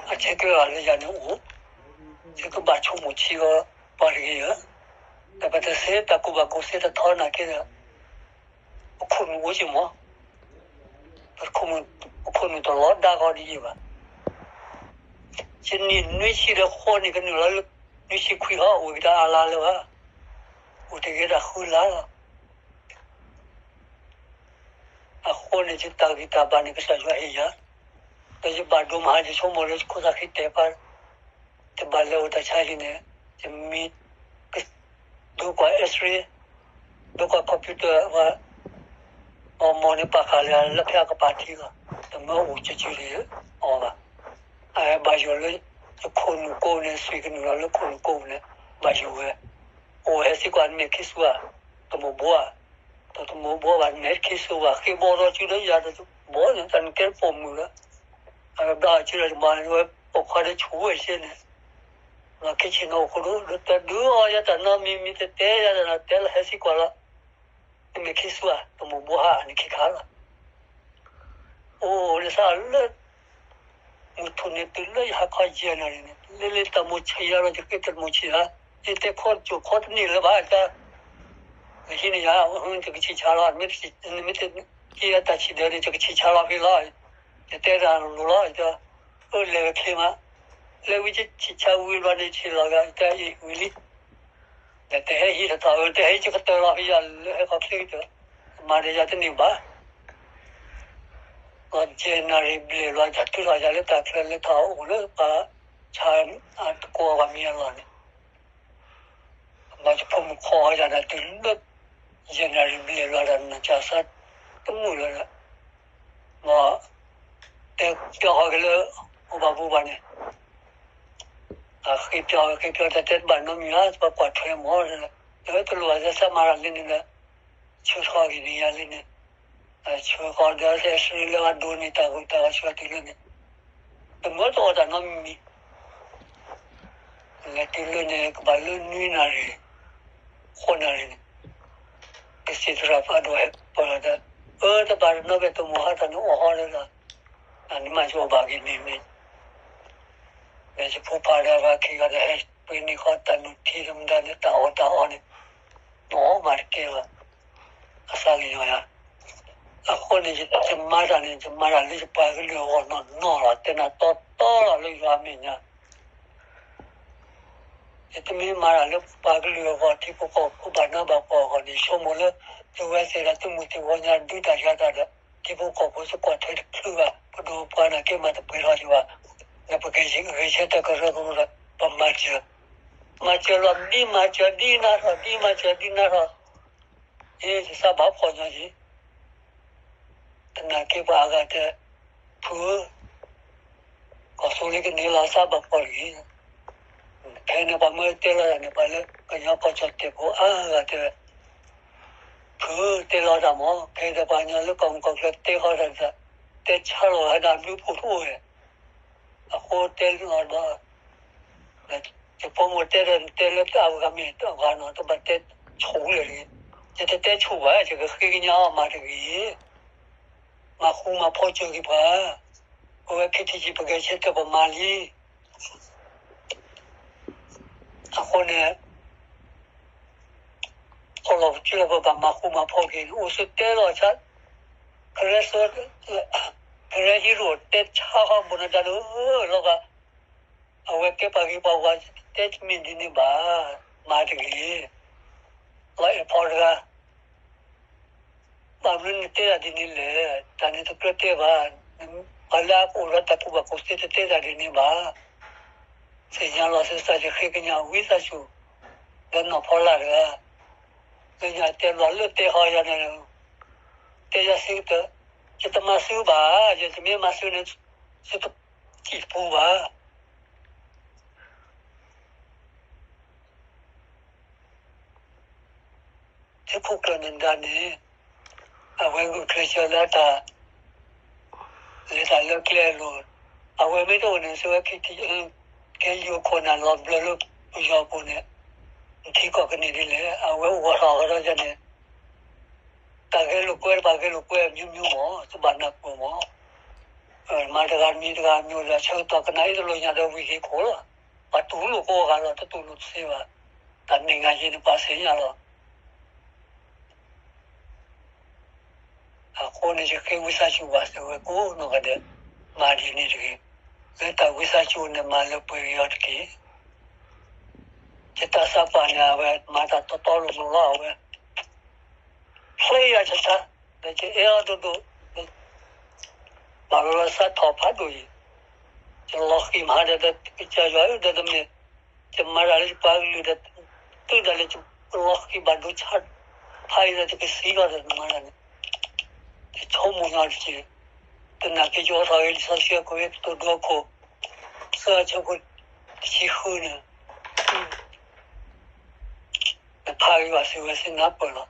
အဆဲးကျၢဂၤလၢယၤန့ၣ်အိၣ်, သုကဘၣ်ဆိကမိၣ်ဆံးအီၤပှၤတဂ့ၤဧၢ, ဒီးပတသ့တၢ်ကူၣ်ဘၣ်ကူၣ်သ့တထီနာ်က့ဒီး ပခိၣ်နူာ်အိၣ်က့ၤမး, ပခိၣ်နူာ်တလီၤဒါဂီၤဒ်ယံၤဘၣ်. ယနံၣ်နွံဆံဒီးဃိးနံၣ်ကနုာ်လီၤလၢ နွံဆံခွံဟီ အိၣ်က့ၤတၢ်အါလါလၢၤဘၣ်, အိၣ်တဂ့ၤတၢ်ဃုလါလီၤ. အဃိန့ၣ် ယတၢ်ဂံၢ်တၢ်ဘါန့ၣ် ကစၢ်ယွၤဟ့ၣ်ယၤ, ဒီးယဘၣ်ဒိမဟါ ယဆိကမိၣ်လၢယခိၣ်သၣ်ဃံတဲာ်ဖး တဘၣ်လဲၤအိၣ်တၢ်ဆါဟံၣ်န့ၣ်, ယမ့ၢ် ဒိကွၢ် X-ray, ဒိကွၢ် computer ဝဲ, အမိၢ်န့ၣ်ပာ်ဃာ်လၢ လၢဖဲအကပၤထံလီၤ, တမၢအိၣ်ကၠီကၠီလံအီၤဘၣ်. အဘၣ်ယိၣ်လၢ ယခိၣ်နူာ်ကိးန့ၣ် သွံၣ်ကနုာ်လီၤလၢခိၣ်နူာ်ကိးန့ၣ် ဘၣ်ယိၣ်ဝဲ, အိၣ်ဟဲစ့ၢ်ကီး နမ့ၢ်ခံဆူဧါ, တမိၢ်ဘှီဧါ, တမိၢ်ဘှီဘၣ် နမ့ၢ်ခံဆူဘၣ် ဃ့ဘီထီၣ်စုဒီးယၤတဘီန့ၣ် တၢ်နကဲတပိာ်မုၣ်လၢ အကဘျါအီၤစုဒီးယမၤန့ၣ်ဝဲ ပိာ်ခွါဒီးဆူးဝဲဆ့န့ၣ် လီၤခံဆ့ၣ်နီၤအိၣ်ခိၣ်ဒိၣ် လၢတဒုးအီယၤတၢ်နီတမံၤမံၤ တတဲယၤတၢ်နီၤ တဲလၢဟဲစ့ၢ်ကီးလီၤ. နမ့ၢ်ခံဆူဧါ တမိၢ်ဘှီဧါ နခံခါလီၤ. အိၣ်ဒ်သိးလၢ မုၢ်ထူၣ်န့ၣ်တုၤလၢယဟါခီယဲၢ်နၣ်ရံၣ်န့ၣ် လၢလၢတၢ်မိၣ်ဆံးယၤဒီး ယဃ့တၢ်မိၣ်ဆံးဧါ, ယတဲခီကၠိၣ်ခီတန့ၢ်လၢၤဘၣ် တၢ် နဟံးန့ၢ်ယၤ တကဆံးဆါလီၤ, နမ့ၢ်တဟံးယၤတၢ်ဆံးဒၢန့ၣ် ယကဆံးဆါလီၤဖဲလီၤ. ယတဲတၢ်လိၤလီၤ, ယတဲ အၢ လဲၤဝဲချ့မး, လဲၤဝံၤယဆံးဆါဝံၤဘျီန့ၣ် ယဆံးလီၤဂၤ ယတဲအံၤဝံၤလံ. ဒီးတဟဲဟံးတထီၣ် အၢ တဟဲဟံးယကတၢၢ်လီၤဖဲယၤလၢဟဲခီချ့ကတၢၢ်, မၤဒီးယၤတန့ၢ်ဘၣ်. ဒီးယဲၢ်နၣ်ရံၣ်ဘျဲၣ်လီၤ တၢ်ထုးထီၣ်ယၤလၢတၢ်ချၢလၢတၢ်အိၣ်လၢပှၤဆါတကိးအဂီၢ်မံၤအလီၢ်န့ၣ် ဘၣ်ယဖိမုၣ်ခိးအီၤယၤဒီးတုၤလၢ ယဲၢ်နၣ်ရံၣ်ဘျဲၣ်လီၤဒီး နစၢ်သးတမုာ်လၢၤဒီး မ့ၢ် တဲပျီဃီက့ၤလၢ အိၣ်ဘၣ်ဘူးဘၣ်န့ၣ် အဃ့ပျီဃီ ဃ့ပျီတၢ်တဲတဘၣ်နီတမံၤဘၣ် ပှၤကွၢ်ထွဲမ့ၢ်ဒီး တလိၣ်ဘၣ်သးမၤတၢ်လၢန့ၣ်ဒီး ဆှၢဃီက့ၤန့ၣ်ယၤလၢန့ၣ် ဆှၢဃီဒီး ဆှၢလၢအဒိးန့ၢ်တၢ်ဂုၤတၢ်ဂၤဆှၢတုၤလၢန့ၣ် တမၢတအီၣ်တၢ်နီတမံၤမံၤ လဲၤတုၤလၢန့ၣ် ကဘၣ်လၢနွံနၣ်ရံၣ် ဃိးနၣ်ရံၣ်န့ၣ် ကသံၣ်သရၣ်ဖးဒိၣ်ဟဲပၢၢ်လီၤဒီး အၢ တဘၣ်တနီၤဘၣ် တမိၢ်ဟါတၢ်န့ၣ်အီၣ်ဟီလၢဒီး နမၤဆိဘၣ်က့ၤန့ၣ်န့ၣ် ဒီးယဖိဖးဒၣ်ဘၣ်ခံဂၤဒီး ဟဲပှ့ၤန့ၢ်ဃီတၢ်နုၢ်ထံတမုၢ်ဒၣ်န့ၣ် တၢ်အီၣ်တၢ်အီန့ၣ် နအီၣ်မးတကဲဘၣ် အသးကညီၤယၤ အဃိန့ၣ် ယမၤတၢ်န့ၣ် ယမၤတၢ်လၢယပှၤကလုာ်အဂီၢ်နီၢ်နီၢ်လီၤ. တဲနၤတီတီလီၤလၢယွၤအမဲာ်ညါ ယတမ့ၢ်မၤတၢ်လၢပှၤကလုာ်အဂီၢ်, ထံဖိကီၢ်ဖိဘၣ်နးဘၣ်ဖှီၣ်အဂီၢ်န့ၣ် ဆိကမိၣ်လၢ သုဝဲသ့ၣ်ဒီးသုမိၢ်သ့ၣ်ဝီညါဒုးတၢ်ယၤတၢ်ဒီး ထံဖိကီၢ်ဖိစ့ၢ်ကီးထွဲတချုးဘၣ်, ပဒိၣ်ပပှၢ်နာ်က့မၤတပှဲၤထီၣ်ယၤဘၣ်. နပကဂဲၤဆၢထၢၣ်ကရၢကရိဒီး ပမၤစၢၤ, မၤစၢၤလီၤ ဒ်မၤစၢၤဒ်နၤထီၣ်, ဒ်မၤစၢၤဒ်နၤထီၣ်, ယသးဘၣ်ဖှီၣ်ညီယံၤ သနာ်က့ပှၤအဂၤတဲ, ဖုဧၢ, ကီၢ်သူလ့ၤကန့ၢ်လီၤသးဘၣ်ဖှီၣ်တဂ့ၤ. ဖဲန့ၣ်ပှၤမၢတဲလီၤတၢ်န့ၣ် ပှၤလၢကညီကီၢ်ကၠီၣ်တဲာ်ဖိအါဂၤတဲဝဲ, ဖုဧၢ, တဲလီၤတၢ်မး, ဖဲဒီးပှၤကညီလၢကီၢ်မုၢ်ကီၢ်ချၢတဲဃီတၢ်န့ၣ် တဲဆါလီၤဝဲဒၣ်ဘျုးဖှိၣ်တအိၣ်ဝဲ အဃိတဲလီၤဒီး ယဖိမုၣ်တဲဒီး နတဲလၢတၢ်အဂၤမ့ၢ်တဂၤနီၤ တဘၣ်တဲဆူၣ်လၢၤတဂ့ၤ. ယတတဲဆူၣ်ဘၣ်, ယကဃ့ကညးအီၤမၤတဂ့ၤ, မၤဃူမၤဖိးစၢၤက့ၤပှၤ, ပဝဲ ခ့ထံကံ ပဂဲၤဆၢထၢၣ်ပမၤလံ. အဃိန့ၣ် အိၣ်လီၤပစုလီၤပဘၣ်မၤဃူမၤဖိးက့ၤန့ၣ် အိၣ်ဆူၣ်တဲလီၤဆါ, ကရၢ, ကရၢဟံးရိၣ်တဲဆါဃီဘိၣ်န့ၣ်တၢ်ဒိၣ်ဧၢ, လီၤဂာ် အဝဲကဲပှၤဂ့ၤပှၤဝါ, တဲတမ့ၢ်ဒ်န့ၣ်ဘၣ်, မၤတဂ့ၤ, လီၤအဲၣ်ဖီတဂၤ ဘၣ်မနုၤနတဲတၢ်ဒ်န့ၣ်လဲၣ်, တၢ်န့ၣ်တကြၢးတဲဘၣ်, ပှၤလၢအကအိၣ်ဒီးတၢ်ကူၣ်ဘၣ်ကူၣ်သ့တတဲတၢ်ဒ်န့ၣ်ဘၣ်. သ့ၣ်ညါလီၤသုသး ယဃ့ကညးဝံသးစူၤ, ဒီးနီၢ်ဖီလာ်တဂၤ, လၢညါတဲလီၤလၢတဲဟီယၤန့ၣ်, တဲယၤသုကတၢၢ်, ယတမၤသုဘၣ်, ယတမ့ၢ်မၤသုန့ၣ်, သုတထံၣ်တပူၤဘၣ်. သုးခိၣ်ကျၢၢ်နၢၤဒါန့ၣ် အဝဲဂုာ်ကျဲးစၢးလၢတၢ် လဲၤတၢ်လၢကျဲအလိၤ, အဝဲမ့ၢ်တအိၣ်န့ၣ် သုဝဲ ခ့ထံ, ကဲယိၤခိၣ်နၢ်လီၤဘျၢလၢပယီၤပူၤန့ၣ်, နထံကီၢ်ကန့ၢ်ဒ်လဲၣ်. အဝဲအိၣ်ဂီၢ်ထီၣ်အဃိဒီးန့ၣ်, တၢ်ဂဲၤလိာ်ကွဲ တဘၣ်ဂဲၤလိာ်ကွဲအမျိုးမျိုးမး, တဘၣ်နၢ်ပၢၢ်မး. မၤတဂၤမံၤတဂၤမျိုးဒီး ဆၢကတီၢ်ကနၣ်အံၤတလိၣ်ညါဒီးဝံၤက့ၤခိၣ်လီၤ. ပှၤတူၢ်လိာ်ကိးဂၤလီၤ, တတူၢ်လိာ်တသ့ဘၣ်. တၢ်မ့ၢ်ဂ့ၤယဲန့ၣ် ပှၤသ့ၣ်ညါလီၤ. အဃိန့ၣ် ယဃ့ဝံသးစူၤဘၣ်သုဝဲကိးနီၢ်ဂၤဒဲး, မၤဒ်န့ၣ်တဂ့ၤ. လၢတၢ်ဝံသးစူၤန့ၣ် မၤလၢပှဲၤက့ၤအီၤတက့ၢ်. ယတၢ်သးပှၢ်န့ၣ် အဝဲမၤတၢ်တီတီလိၤလိၤလီၤ အဝဲ ဖျဲယၤယသး, ဒီးယအဲၣ်အီၤဒိၣ်ဒိၣ်, ဘၣ်လီၤလီၤသးထီၣ်ဖးဒိၣ်အံၤ, ယလီၤဃံၤမးဒီး ကစၢ်ယွၤဧၢ, ဒီးတမ့ၢ် ယမၤတၢ်လၢယပှၤကလုာ်ဒီး တုၤဒၣ်လဲာ်ယလီၤဃံၤဘၣ်ဒိဆါဖးအံၤဒီး ယကသံလီၤဒီးနမၤတၢ်န့ၣ်, ယဆိကမိၣ်ညီတက့ၢ်. သနာ်က့ ယအိးထီၣ်က့ၤလံာ်စီဆှံအခိၣ် ကတိၤဒိအခိၣ် သၢအဆၢဖိတဆံဃုန့ၣ်, နဖးဂ့ၤဘၣ်သုဝဲသ့ၣ်နၢ်ပၢၢ်လီ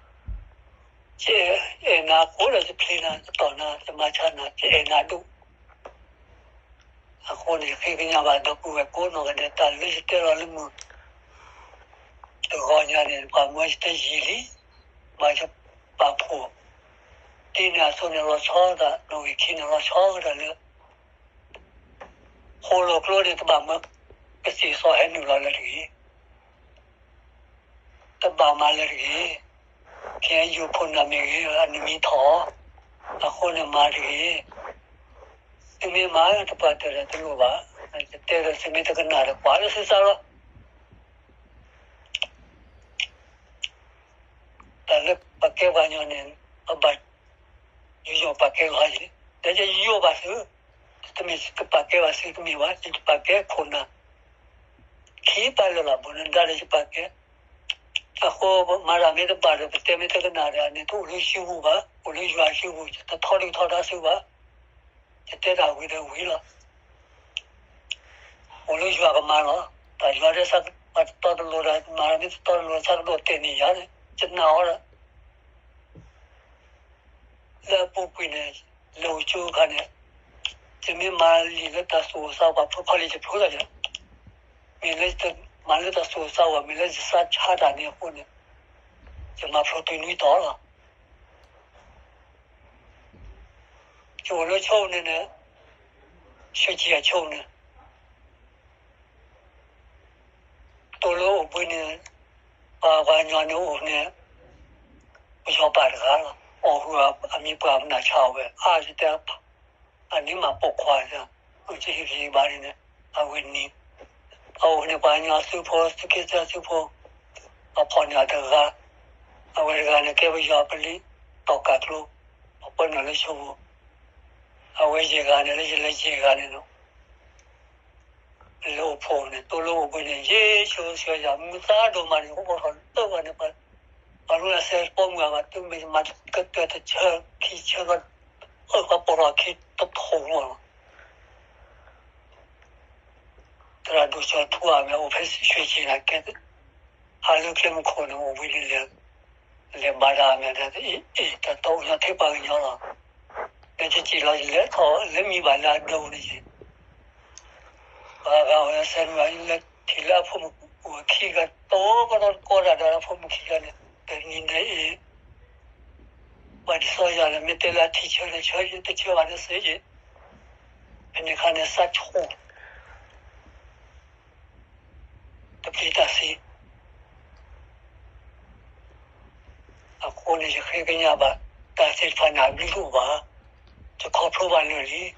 ၤ. ယအဲၣ်နၤအဃိဒီး ယဖျ့နၤ, ယတီၢ်နၤ, ယမၤဆါနၤ, ယအဲၣ်နၤဒိၣ်. အဃိန့ၣ် ယဃ့ကညးဘၣ်ဒီပုၢ်ဝဲၢ်ကိးနီၢ်ဂၤဒဲး တၢ်လၢယတဲလီၤလၢမုၢ်တဂီၤညါန့ၣ် ပှၤမၢယတဲယံာ်လံ, ဘၣ်ယပာ်ဖှိၣ်, ဒ်န့ၣ်အသိးန့ၣ် လီၤဆီဒၣ်, နီၣ်ဂံၢ်ခံန့ၣ် လီၤဆီဒၣ်လၢ ဃိၣ်လီၤကျိန့ၣ် တဘၣ်မၢကသံၣ်သီဟဲနုာ်လီၤလၢၤတဂ့ၤ. တဘၣ်မၤလၢၤတဂ့ၤ. ခဲအံၤယိၤဖိနၢ်မ့ၢ်ဂ့ၤ အနမံၤထီၣ်, အဃိန့ၣ်မၤတဂ့ၤ. သုမ့ၢ်မၤတပှၢ်တၢၢ်ဒီးတလိၣ်ဘၣ်. ယတဲဒီးသုမ့ၢ်တကနၣ်ဒီး ကွၢ်လၢသုသးလီၤ. တၢ်လၢပကဲပှၤကညီန့ၣ် ပဘၣ်ယူးယီၣ်ပာ်ကဲလီၤယံၤ, ဒီးယယူးယီၣ်ဘၣ်သု, တမ့ၢ်ကပာ်ကဲဘၣ်သုတမ့ၢ်ဘၣ်, ယပာ်ကဲခိၣ်နၢ် ခံပာ်လၢာ်လီၤ. ဘၣ်နဒါဒီးယပာ်ကဲ, အဃိမၤတၢ်မ့ၢ်တဘၣ်ဒီး ပတဲမ့ၢ်တကနၣ်ဒီး အန့ၣ်တအိၣ်လၢစုပူၤဘၣ်, အိၣ်လၢယွၤစုပူၤ, ယတထီဒုၣ်ထီဒါသုဘၣ်. ယတဲတၢ်ဝံၤဒီးဝံၤလီၤ. အိၣ်လၢယွၤကမၤလီၤ. တၢ်ယွၤဒီးသးပှၤတတီတလိၤဒီး မၤမ့ၢ်တတီတလိၤ သးကဒိးတဲာ်န့ၢ်ယၤန့ၣ် ယနာ်အီၤဒီး လၢအပူၤကွံာ်န့ၣ် လဲၤအိၣ်ကၠိအခါန့ၣ် ယမ့ၢ်မၤလံာ်လၢတၢ်သူၣ်အိၣ်သးအိၣ် ပှၤဖျိဖီလံာ်ယဖျိလီၤယၤ, မ့ၢ်လၢယမၤလၢတၢ်သူၣ်အိၣ်သးအိၣ် မ့ၢ်လၢယသးဆါတၢ်န့ၣ်အဃိန့ၣ် ယမၤဖျိတုၤနွံတီၤလီၤ. ယအိၣ်လၢဆိန့ၣ်န့ၣ် ဆူကံအဆိန့ၣ် တိၢ်လၢအိၣ်ဘှံးန့ၣ် ပှၤပှၤကညီန့ၣ်အိၣ်န့ၣ် ပယီၤပၢ်တဂၤလီၤ. အီၣ်ဃုာ်အမံၤပှၢ်မနုၤဆါအီၤဝဲ အါယတဲ အန့ၣ်မၤပိာ်ခွါ အုၣ်ကဟံးကဟံးဘၣ်န့ၣ် အဝဲန့ၣ် အအိၣ်န့ၣ်ပှၤကညီသုးဖိ သုးက့သၢသုးဖိ အဖီၣ်န့ၢ်အတဂၤ အဝဲတဂၤန့ၣ် ကဲပယီၤပလံၤ တီၢ်ကးကျိ ပှၤပၢနုာ်လၢဆိဖိ အဝဲယဲၢ်ဂၤန့ၣ်လၢယလဲၤယဲၢ်ဂၤန့ၣ်လီၤ လၢအိၣ်ဖှိၣ်န့ၣ် တိၢ်လၢအိၣ်ဘှံးန့ၣ် ယ့ၣ်ၡူးဆှၢယၤ မုၢ်သးဒိၣ်မးန့ၣ် အိၣ်ဘီထီၣ်လၢပှၤန့ၣ် ပှၤလူလၢစဲးပိာ်မုၣ်အဂၤ တုၤမ့ၢ်မၤကတၢၢ်တဆၢခံဆၢဘၣ် အၢၣ်ပှၤပိာ်ထီၣ်ခံတထိၣ်လီၤ သရၣ်ဒိၣ်စီၤထူအမ့ၢ်အိၣ်ဖဲရွှ့ၣ်ကၠ့ၤန့ၣ် ကဲ ဟးလၢချ့မူခိၣ်န့ၣ် အိၣ်ဝံၤလံ လဲၤဘါတၢ်မ့ၢ် အ့ၣ် တၢ်တအိၣ်ညီထဲပှၤကညီလီၤ လဲၤကစံၣ်လီၤ ယလဲၤထီၣ်လၢမံဘၣ်လၢအဒၢပူၤန့ၣ်ယ့ၣ် ပှၤဂၤဝဲစဲးမုၢ်ဂၤ လဲၤထံၣ်လၢအဖိမုၣ်ခံဂၤ တိၢ်ကဒီးတကိးတၢ်ဒီးအဖိမုၣ်ခံဂၤန့ၣ် တနံၤန့ၣ်အ့ၣ် ပှၤဒ်စီယၤန့ၣ် မ့ၢ်တဲလၢအထံၣ်ဆၢန့ၣ် ဆၢယ့ၣ် တဆၢဘၣ်န့ၣ်စ့ယ့ၣ် ဖဲန့ၣ်အခါန့ၣ် စးဆိ တပျံၤတၢ်ဆံး အဃိန့ၣ် ယဃ့ကညးဘၣ် တၢ်သ့ၣ်တဖၣ်န့ၣ် အဘျုးတအိၣ်ဘၣ်, ယခီဖျိဘၣ်လၢာ်လံ.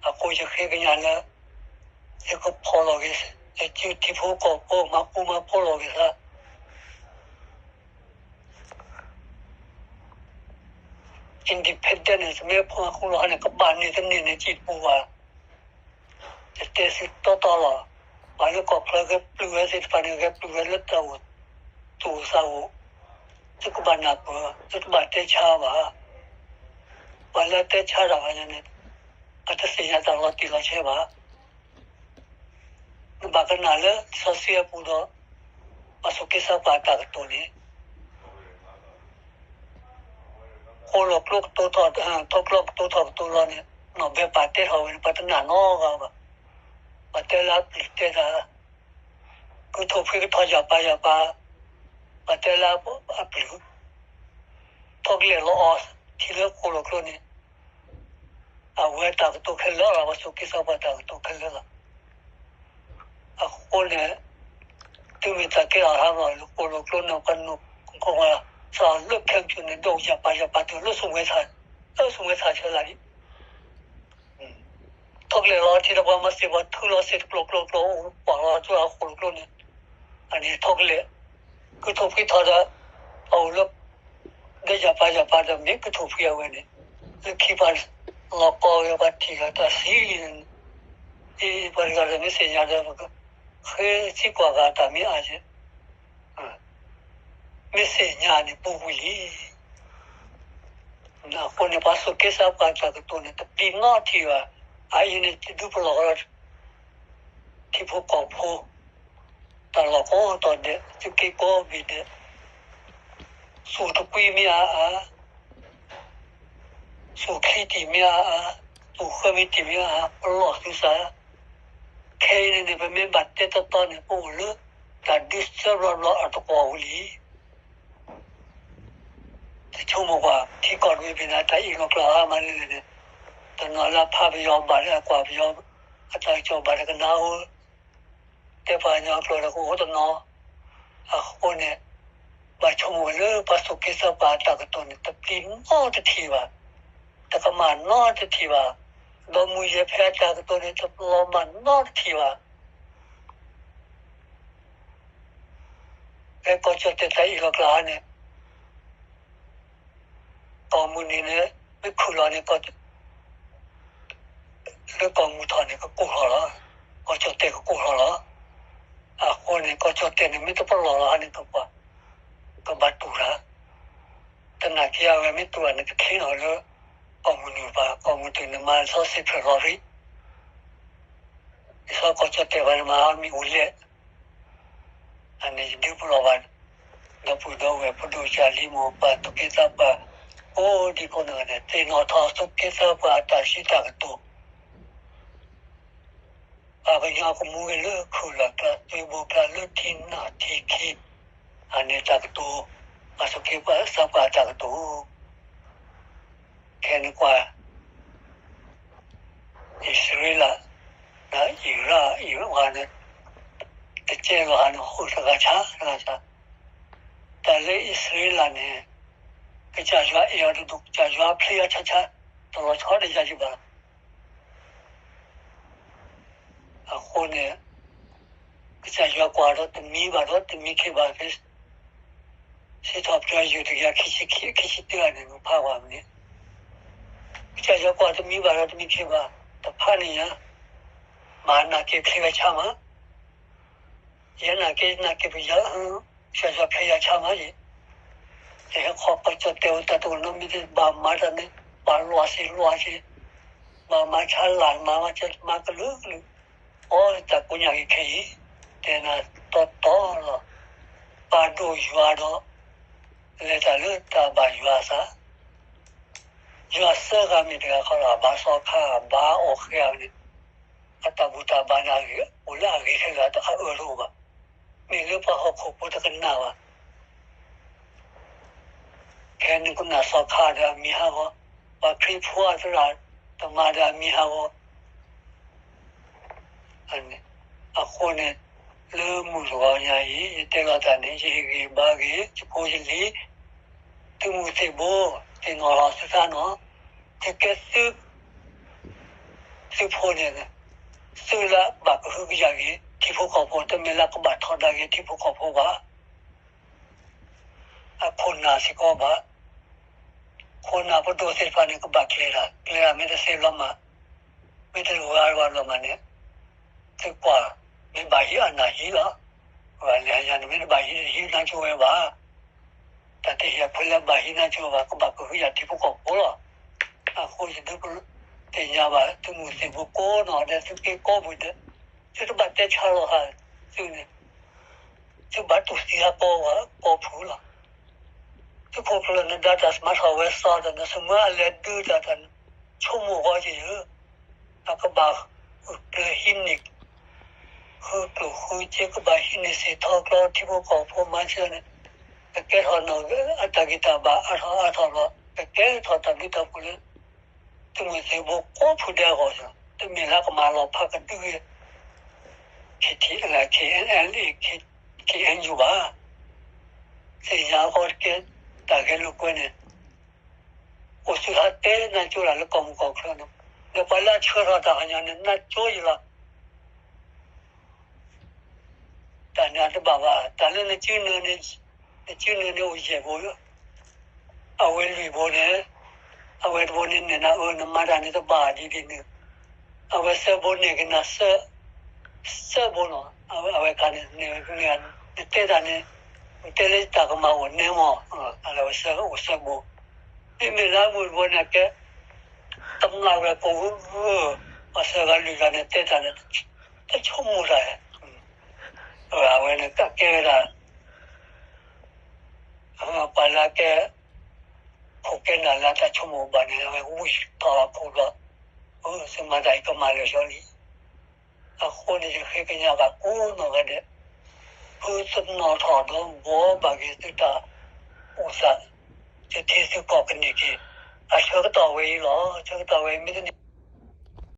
အဃိယဃ့ကညးလၢ ယကဖီၣ်လီၤက့ၤ ယစုထံဖိကီၢ်ဖိ မၤဃူမၤဖိးလီၤက့ၤသး independent န့ၣ် မ့ၢ်ဖီၣ်မၤဃူလီၤဟါန့ၣ် ကဘၣ်န့ၢ်တန့ၢ်န့ၣ် စံးတပူၤဘၣ်. ယတဲသုတီတီလီၤ. ပှၤလၢကီၢ်ချၢဂဲၤပျုၢ်ဝဲသ့ၣ်တဖၣ်န့ၣ် ဂဲၤပျုၢ်ဝဲလၢတၢ်အိၣ်သူၣ်အိၣ်သးအိၣ်, သုကဘၣ်နၢ်ပၢၢ်, သုတဘၣ်တဲဆါဘၣ်. ပှၤလၢအတဲဆါတၢ်ဘၣ်န့ၣ် အတသ့ၣ်ညါတၢ်လီၤတံၢ်လီၤဆဲးဘၣ်. နဘၣ်ကနၣ်လၢလံာ်စီဆှံအပူၤဒီး ပှၤစူၢ်က့ၤစၢ်ပှၤအတၢ်ကတိၤန့ၣ် ဃိၣ်လီၤကျိကတိၤထီၣ်, ထီၣ်ကျိကတိၤထီၣ်ကတိၤလီၤန့ၣ် နီၢ်ဘဲပၢ်တဲထီၣ်ဝဲန့ၣ် ပှၤတနာ်နီတဂၤဘၣ်. ပှၤတဲလၢအပျုၢ်တဲတၢ်, ကုၢ်ထူၣ်ဖှံကထီၣ်ယၣ်ပၤယၣ်ပၤ, ပှၤတဲလၢအပျုၢ်, ထီၣ်ကလဲာ်လီၤအီၤထံလၢဃိၣ်လီၤကျိန့ၣ် အဝဲတၢ်ကတိၤခဲလၢာ်လီၤ, ပှၤစူၢ်က့ၤစၢ်ပှၤတၢ်ကတိၤခဲလၢာ်လီၤ. အဃိန့ၣ် တုၤမ့ၢ်တၢ်ကဲထီၣ်ဟါလီၤ လၢဃိၣ်လီၤကျိန့ၣ် ပှၤနုာ်ကီၢ်ဝဲ စးလၢခဲမုၢ်န့ၣ် ဒိၣ်ယၣ်ပၤယၣ်ပၤတုၤလၢစူၣ်ဝဲဆၣ်, လၢစူၣ်ဝဲဆၣ်ဆၢလၢ်လံ. ထီၣ်ကလဲာ်လီၤထံဒီးပှၤမၤစ့ၢ်ပှၤထုလီၤစ့ၢ်တကျိၤကျိၤကျိၤ အိၣ်ပှၢ်လီၤအကျိအဃိၣ်လီၤကျိန့ၣ်, အန့ၣ်ထီၣ်ကလဲာ်, ကုၢ်ထူၣ်ဖှံထီၣ်ဒီး အအိၣ်လၢ ဒီးယၣ်ပၤယၣ်ပၤဒီးမ့ၢ်ကုၢ်ထူၣ်ဖှံအဝဲန့ၣ်, လၢခံပှၤ လီၤကီဝဲပှၤထံၣ်ဒီးတၢ်သံလံန့ၣ်, အ့ ပှၤတဂၤဒီးမ့ၢ်သ့ၣ်ညါဒီး ဃ့စံးကွၢ်ဂၤတၢ်မ့ၢ်အါယဲၢ်, မ့ၢ်သ့ၣ်ညါန့ၣ်ပူၤကွံာ်လံ. အဃိန့ၣ် ပှၤစူၢ်က့ၤစၢ်ပှၤတၢ်ကတိၤန့ၣ် တပျံၤနီတထံၣ်ဘၣ်. အအံၤန့ၣ် တဒုးပလီၢ်ဒီး ထံဖိကီၢ်ဖိ တၢ်လီၢ်ကိးတီၤဒဲး သုးက့ကိးဘ့ၣ်ဒဲး, စူၢ်တကွံမ့ၢ်အါအါ, စူၢ်ချံတံၢ်မ့ၢ်အါအါ, စူၢ်ဃၢမံၤတံၢ်မ့ၢ်အါအါ, ပလီၢ်သုသး, ခဲအံၤန့ၣ်န့ၣ် ပမ့ၢ်ဘၣ်တဲတီတီန့ၣ် ပအိၣ်လၢ တၢ်ဒုးစၢဘျီဘျီအတကွီၢ်ဝံၤလံ. တဆိကမိၣ်ကွၢ် ထံကီၢ်တဘ့ၣ်ဘ့ၣ်န့ၣ် တၢ်အ့ၣ်လိာ်ကျိာ်အါမးလံန့ၣ်, တနီၤလၢအဖးပယီၤဘၣ်လၢအကွၢ်ပယီၤ, အတၢ်ကစီၣ်ဘၣ်တကနၣ်ဧိၤ, တဲပှၤကညီကျိာ်ဒီးကအိၣ်တနီၤ, အဃိန့ၣ် ဘၣ်ဆိကမိၣ်ဝဲလၢပှၤစူၢ်က့ၤစၢ်ပှၤအတၢ်ကတိၤန့ၣ် တပျံၤနီတထံၣ်ဘၣ်, တကမၣ်နီတထံၣ်ဘၣ်, ဒီးမုၢ်ယဲၢ်ဖဲအတၢ်ကတိၤန့ၣ် တပျံၤမၢ်နီတထံၣ်ဘၣ်. ဖဲကီၢ်ကၠီၣ်တဲၣ်တၢ်အ့ၣ်လိာ်ကျိာ်န့ၣ် ကီၢ်မုၢ်နုာ်န့ၣ် မ့ၢ်ခုၣ်လီၤန့ၣ် လၢကီၢ်မုၢ်ထီၣ်န့ၣ် ကကိၢ်ထီၣ်လီၤ. ကီၢ်ကၠီၣ်တဲၣ်ကကိၢ်ထီၣ်လီၤ. အဃိန့ၣ် ကီၢ်ကၠီၣ်တဲၣ်န့ၣ် မ့ၢ်တပလီၢ်လီၤန့ၣ် ကဘၣ်တူၢ်တၢ်, တနာ်က့အဝဲမ့ၢ်တူၢ်ဘၣ်န့ၣ် ကချ့ထီၣ်လၢ ကီၢ်မုၢ်နုာ်ဘၣ်, ကီၢ်မုၢ်နုာ်န့ၣ်မၤလၢစီဆှံဖျၢၣ်လီၤရံ, ဒ်သိးကီၢ်ကၠီၣ်တဲၣ်ဘၣ်န့ၣ် မၤအီၤမ့ၣ်အူလဲၣ် အန့ၣ်ယဒုးပလီၢ်ဘၣ်, ဒီပုၢ်ဒီဝဲၢ် ဖိဒိၣ်ကၢ်လံၤမိၢ်ပၢ် သူၣ်က့သးပှၢ် ကိးဒံကိးနီၢ်ဂၤဒဲး သ့ၣ်နီၣ်ထီၣ် သူၣ်က့သးပှၢ်အတၢ်စံးတၢ်ကတိၤ, ပှၤကညီကမူဝဲလၢခုၣ်လီၤကျါ သုးဘူးကျါလၢထံနၢ်ထံခံ, အန့ၣ်တၢ်ကတိၤ, ပှၤသူၣ်က့သးပှၢ်အတၢ်ကတိၤ ခဲန့ၣ်ကွၢ် အံၣ်စရ့လး ဒီးအံၣ်ရၣ် အံၣ်ရၣ်န့ၣ် တကဲလီၤဟးန့ၣ် ဟိၣ်တဂၤဆါတဂၤဆါ, တၢ်လၢအံၣ်စရ့လးန့ၣ် ကစၢ်ယွၤအဲၣ်အီၤတဒူၣ်, ကစၢ်ယွၤဖျ့အီၤဆါဆါ, တလီၤဆီဒီးယၤယဘၣ်. အဃိန့ၣ် ကစၢ်ယွၤကွၢ်ဒီးတမံဘၣ်ဒီးတမံခ့ဘၣ်, စံးထီၣ်ပတြၢၤယိၤတကယၤခံဆံခံ ခံဆံတၢန့ၣ် နဖးကွၢ်မ့ၢ်န့ၣ်, ကစၢ်ယွၤကွၢ်တမံဘၣ်ဒီးတမံခ့ဘၣ်, တဖးန့ၣ်ညါ, မၤနာ်က့ဖျ့ဝဲဆါမး, ယဲနာ်က့နာ်က့ပယၤ, ကစၢ်ယွၤဖျ့ယၤဆါမးယဲ, ယဟဲခီပာ်ကၠီၣ်တဲာ်ဝဲတၢ်တအိၣ်နီတမံၤ, ဘၣ်မၤတၢ်န့ၣ် ဘၣ်လွးစ့လွးစ့, ဘၣ်မၤဆါလၢ် မၤမၤကဲမၤကလုာ်ကလုာ်, အိၣ်တၢ်ကိးညါက့ခဲအံၤ, တဲနၤတီတီလီၤ. ပာ်ဒိၣ်ယွၤဒီး လဲၤတၢ်လၢတၢ်ဘၣ်ယွၤအသး, ယွၤသၢဂၤမ့ၢ်တဂၤဃီလီၤ, ဘၣ်သီခါ, ဘၣ်အီၣ်ဃဲအီၤန့ၣ်, အတၢ်ဘူၣ်တၢ်ဘါန့ၣ် အိၣ်လၢအဂ့ၤခဲလၢာ် အအၢတအိၣ်ဘၣ်, မ့ၢ်လၢပှၤဟီၣ်ခိၣ်ဖိတကနၣ်ဘၣ်. ခဲနကနၣ်သီခါဒီးအမံၤဟးဂီၤ, ပှၤခရံာ်ဖိအသရၣ်သမါဒီးအမံၤဟးဂီၤ, အဃိန့ၣ် လၢမုၢ်တဂီၤညါအံၤ ယတဲလီၤတၢ်န့ၣ် ယဟ့ၣ်ဂံၢ်ဘါဂ့ၤ ယဖိယလံၤ, သုးမုၢ်သံၣ်ဘိ, သ့ၣ်နီၣ်လီၤသုသးနီၣ်, သုကဲသု သုးဖိန့ၣ်, သုလၢဘၣ်ကဟုကယာ်က့ၤထံဖိကီၢ်ဖိ, တမ့ၢ်လၢကဘၣ်ထီဒါက့ၤထံဖိကီၢ်ဖိဘၣ်. အခိၣ်နၢ်စ့ၢ်ကီးဘၣ်, ခိၣ်နၢ်ပဒိၣ်သ့ၣ်တဖၣ်န့ၣ် ကဘၣ်ကျဲၤတၢ်, ကျဲၤတၢ်မ့ၢ်တသ့ဘျီမး, မ့ၢ်တဂၤဂၤဘျီမးန့ၣ်, သုကွၢ်, မ့ၢ်ဘၣ်ဟံးအနၢ်ဟံးလီၤ. လၢယၤန့ၣ် မ့ၢ်တဘၣ်ဟံး ဟံးနါကၠိဝဲဘၣ်. တၢ်တဟ့ၣ်အခွဲးလၢဘၣ်ဟံးနါကၠိဘၣ်, ကဘၣ်ကဟုကယာ်ထံဖိကီၢ်ဖိလီၤ. အဃိယဒုးသ့ၣ်ညါဘၣ် သုးမုၢ်သံၣ်ဘိကိးနီၢ်ဒဲး သုးက့ကိးပူၤဒီး, သုတဘၣ်တဲဆါလီၤဟးသုန့ၣ်, သုဘၣ်တူၢ်သံဟးကိးဂၤကိးဖုလီၤ. သုးခိၣ်ကျၢၢ်နဒါတၢ်မၤထီၣ်ဝဲသီဒီး နသုးမုၢ်အလဲၤဒုးတၢ်တၢ်န့ၣ်, ဆိကမိၣ်ဂီၢ်က့ၤယၤ, အကဘၣ်ကျၢၤဟံးန့ၢ် ဃုကျိၣ်ဃုစ့ ကဘၣ်ဟံးန့ၢ်စ့ၢ်ထီၣ်ကျီထံဖိကီၢ်ဖိမၤစၢၤန့ၣ်, ကကဲထီၣ်နီၢ်ဂ့ၤအတၢ်ဂံၢ်တၢ်ဘါအါထီၣ်အါထီၣ်လီၤ. ကကဲထီၣ်တၢ်ဘျုးတၢ်ဖှိၣ်လၢ သုးမုၢ်သံၣ်ဘိကိးဖုဒဲးအဂီၢ်, တမ့ၢ်လၢကမၤလီၤဖးကဒုက့ၤ KTLA, KNLA, KNU ဘၣ်. သ့ၣ်ညါအဃိတက့ၢ် တၢ်ဂဲၤလိာ်ကွဲန့ၣ် အိၣ်သုးဟးတဲနါကၠိတၢ်လၢကီၢ်မုၢ်ကီၢ်ချၢန့ၣ်, ဒီးပှၤလၢအဆှၢထီၣ်တၢ်ဟီညါန့ၣ် နါကၠိယလီၤ. တၢ်န့ၣ်အတဘၣ်ဘၣ်, တၢ်လၢနစုနၢန့ၣ်, နစုနၢန့ၣ်အိၣ်ယဲၢ်ဘိ, အဝဲလွံၢ်ဘိန့ၣ်, အဝဲတဘိန့ၣ်နဲၣ်နၤအၢ နမၤတၢ်န့ၣ်တဘၣ်ဒ်ဒ်န့ၣ်, အဝဲသၢဘိန့ၣ်ကနၤသၢ သၢဘိလီၤ. အဝဲခါန့ၣ် နတဲတၢ်န့ၣ်, နတဲလၢတၢ်ကမၤအိၣ်နဲမီၢ်, အဝဲသၢအိၣ်သၢဘိ, မ့မ့ၢ်လၢအမုၢ်တဘိန့ၣ်ကဲ, တမျၢ်ဝဲကိးဂၤဂၤ, ပှၤသၢဂၤလွံၢ်ဂၤန့ၣ်တဲတၢ်န့ၣ်, တဆိကမိၣ်တၢ်, အဝဲန့ၣ်ကဲဝဲဒၣ် ပှၤလၢအကဲ ခိၣ်ကဲနၢ်လၢတၢ်ဆိကမိၣ်ဘၣ်န့ၣ် အဝဲဝံၢ်ထီၣ်အခိၣ်ဒီး, သုမၤတၢ်အံၤကမၤလၢာ်လီၤလံ. အဃိန့ၣ် ယဃ့ကညးဘၣ်ကိးနီၢ်ဂၤဒဲး, ဖုသနီၣ်ထီၣ်ဒီးဘှီဘၣ်က့ၤသုတၢ်အိၣ်သး, ယထံသုကီၢ်ကန့ၢ်က့ၤ, အဆၢကတီၢ်ဝဲအံၤလီၤ. ဆၢကတီၢ်ဝဲအံၤမ့ၢ်တန့ၢ်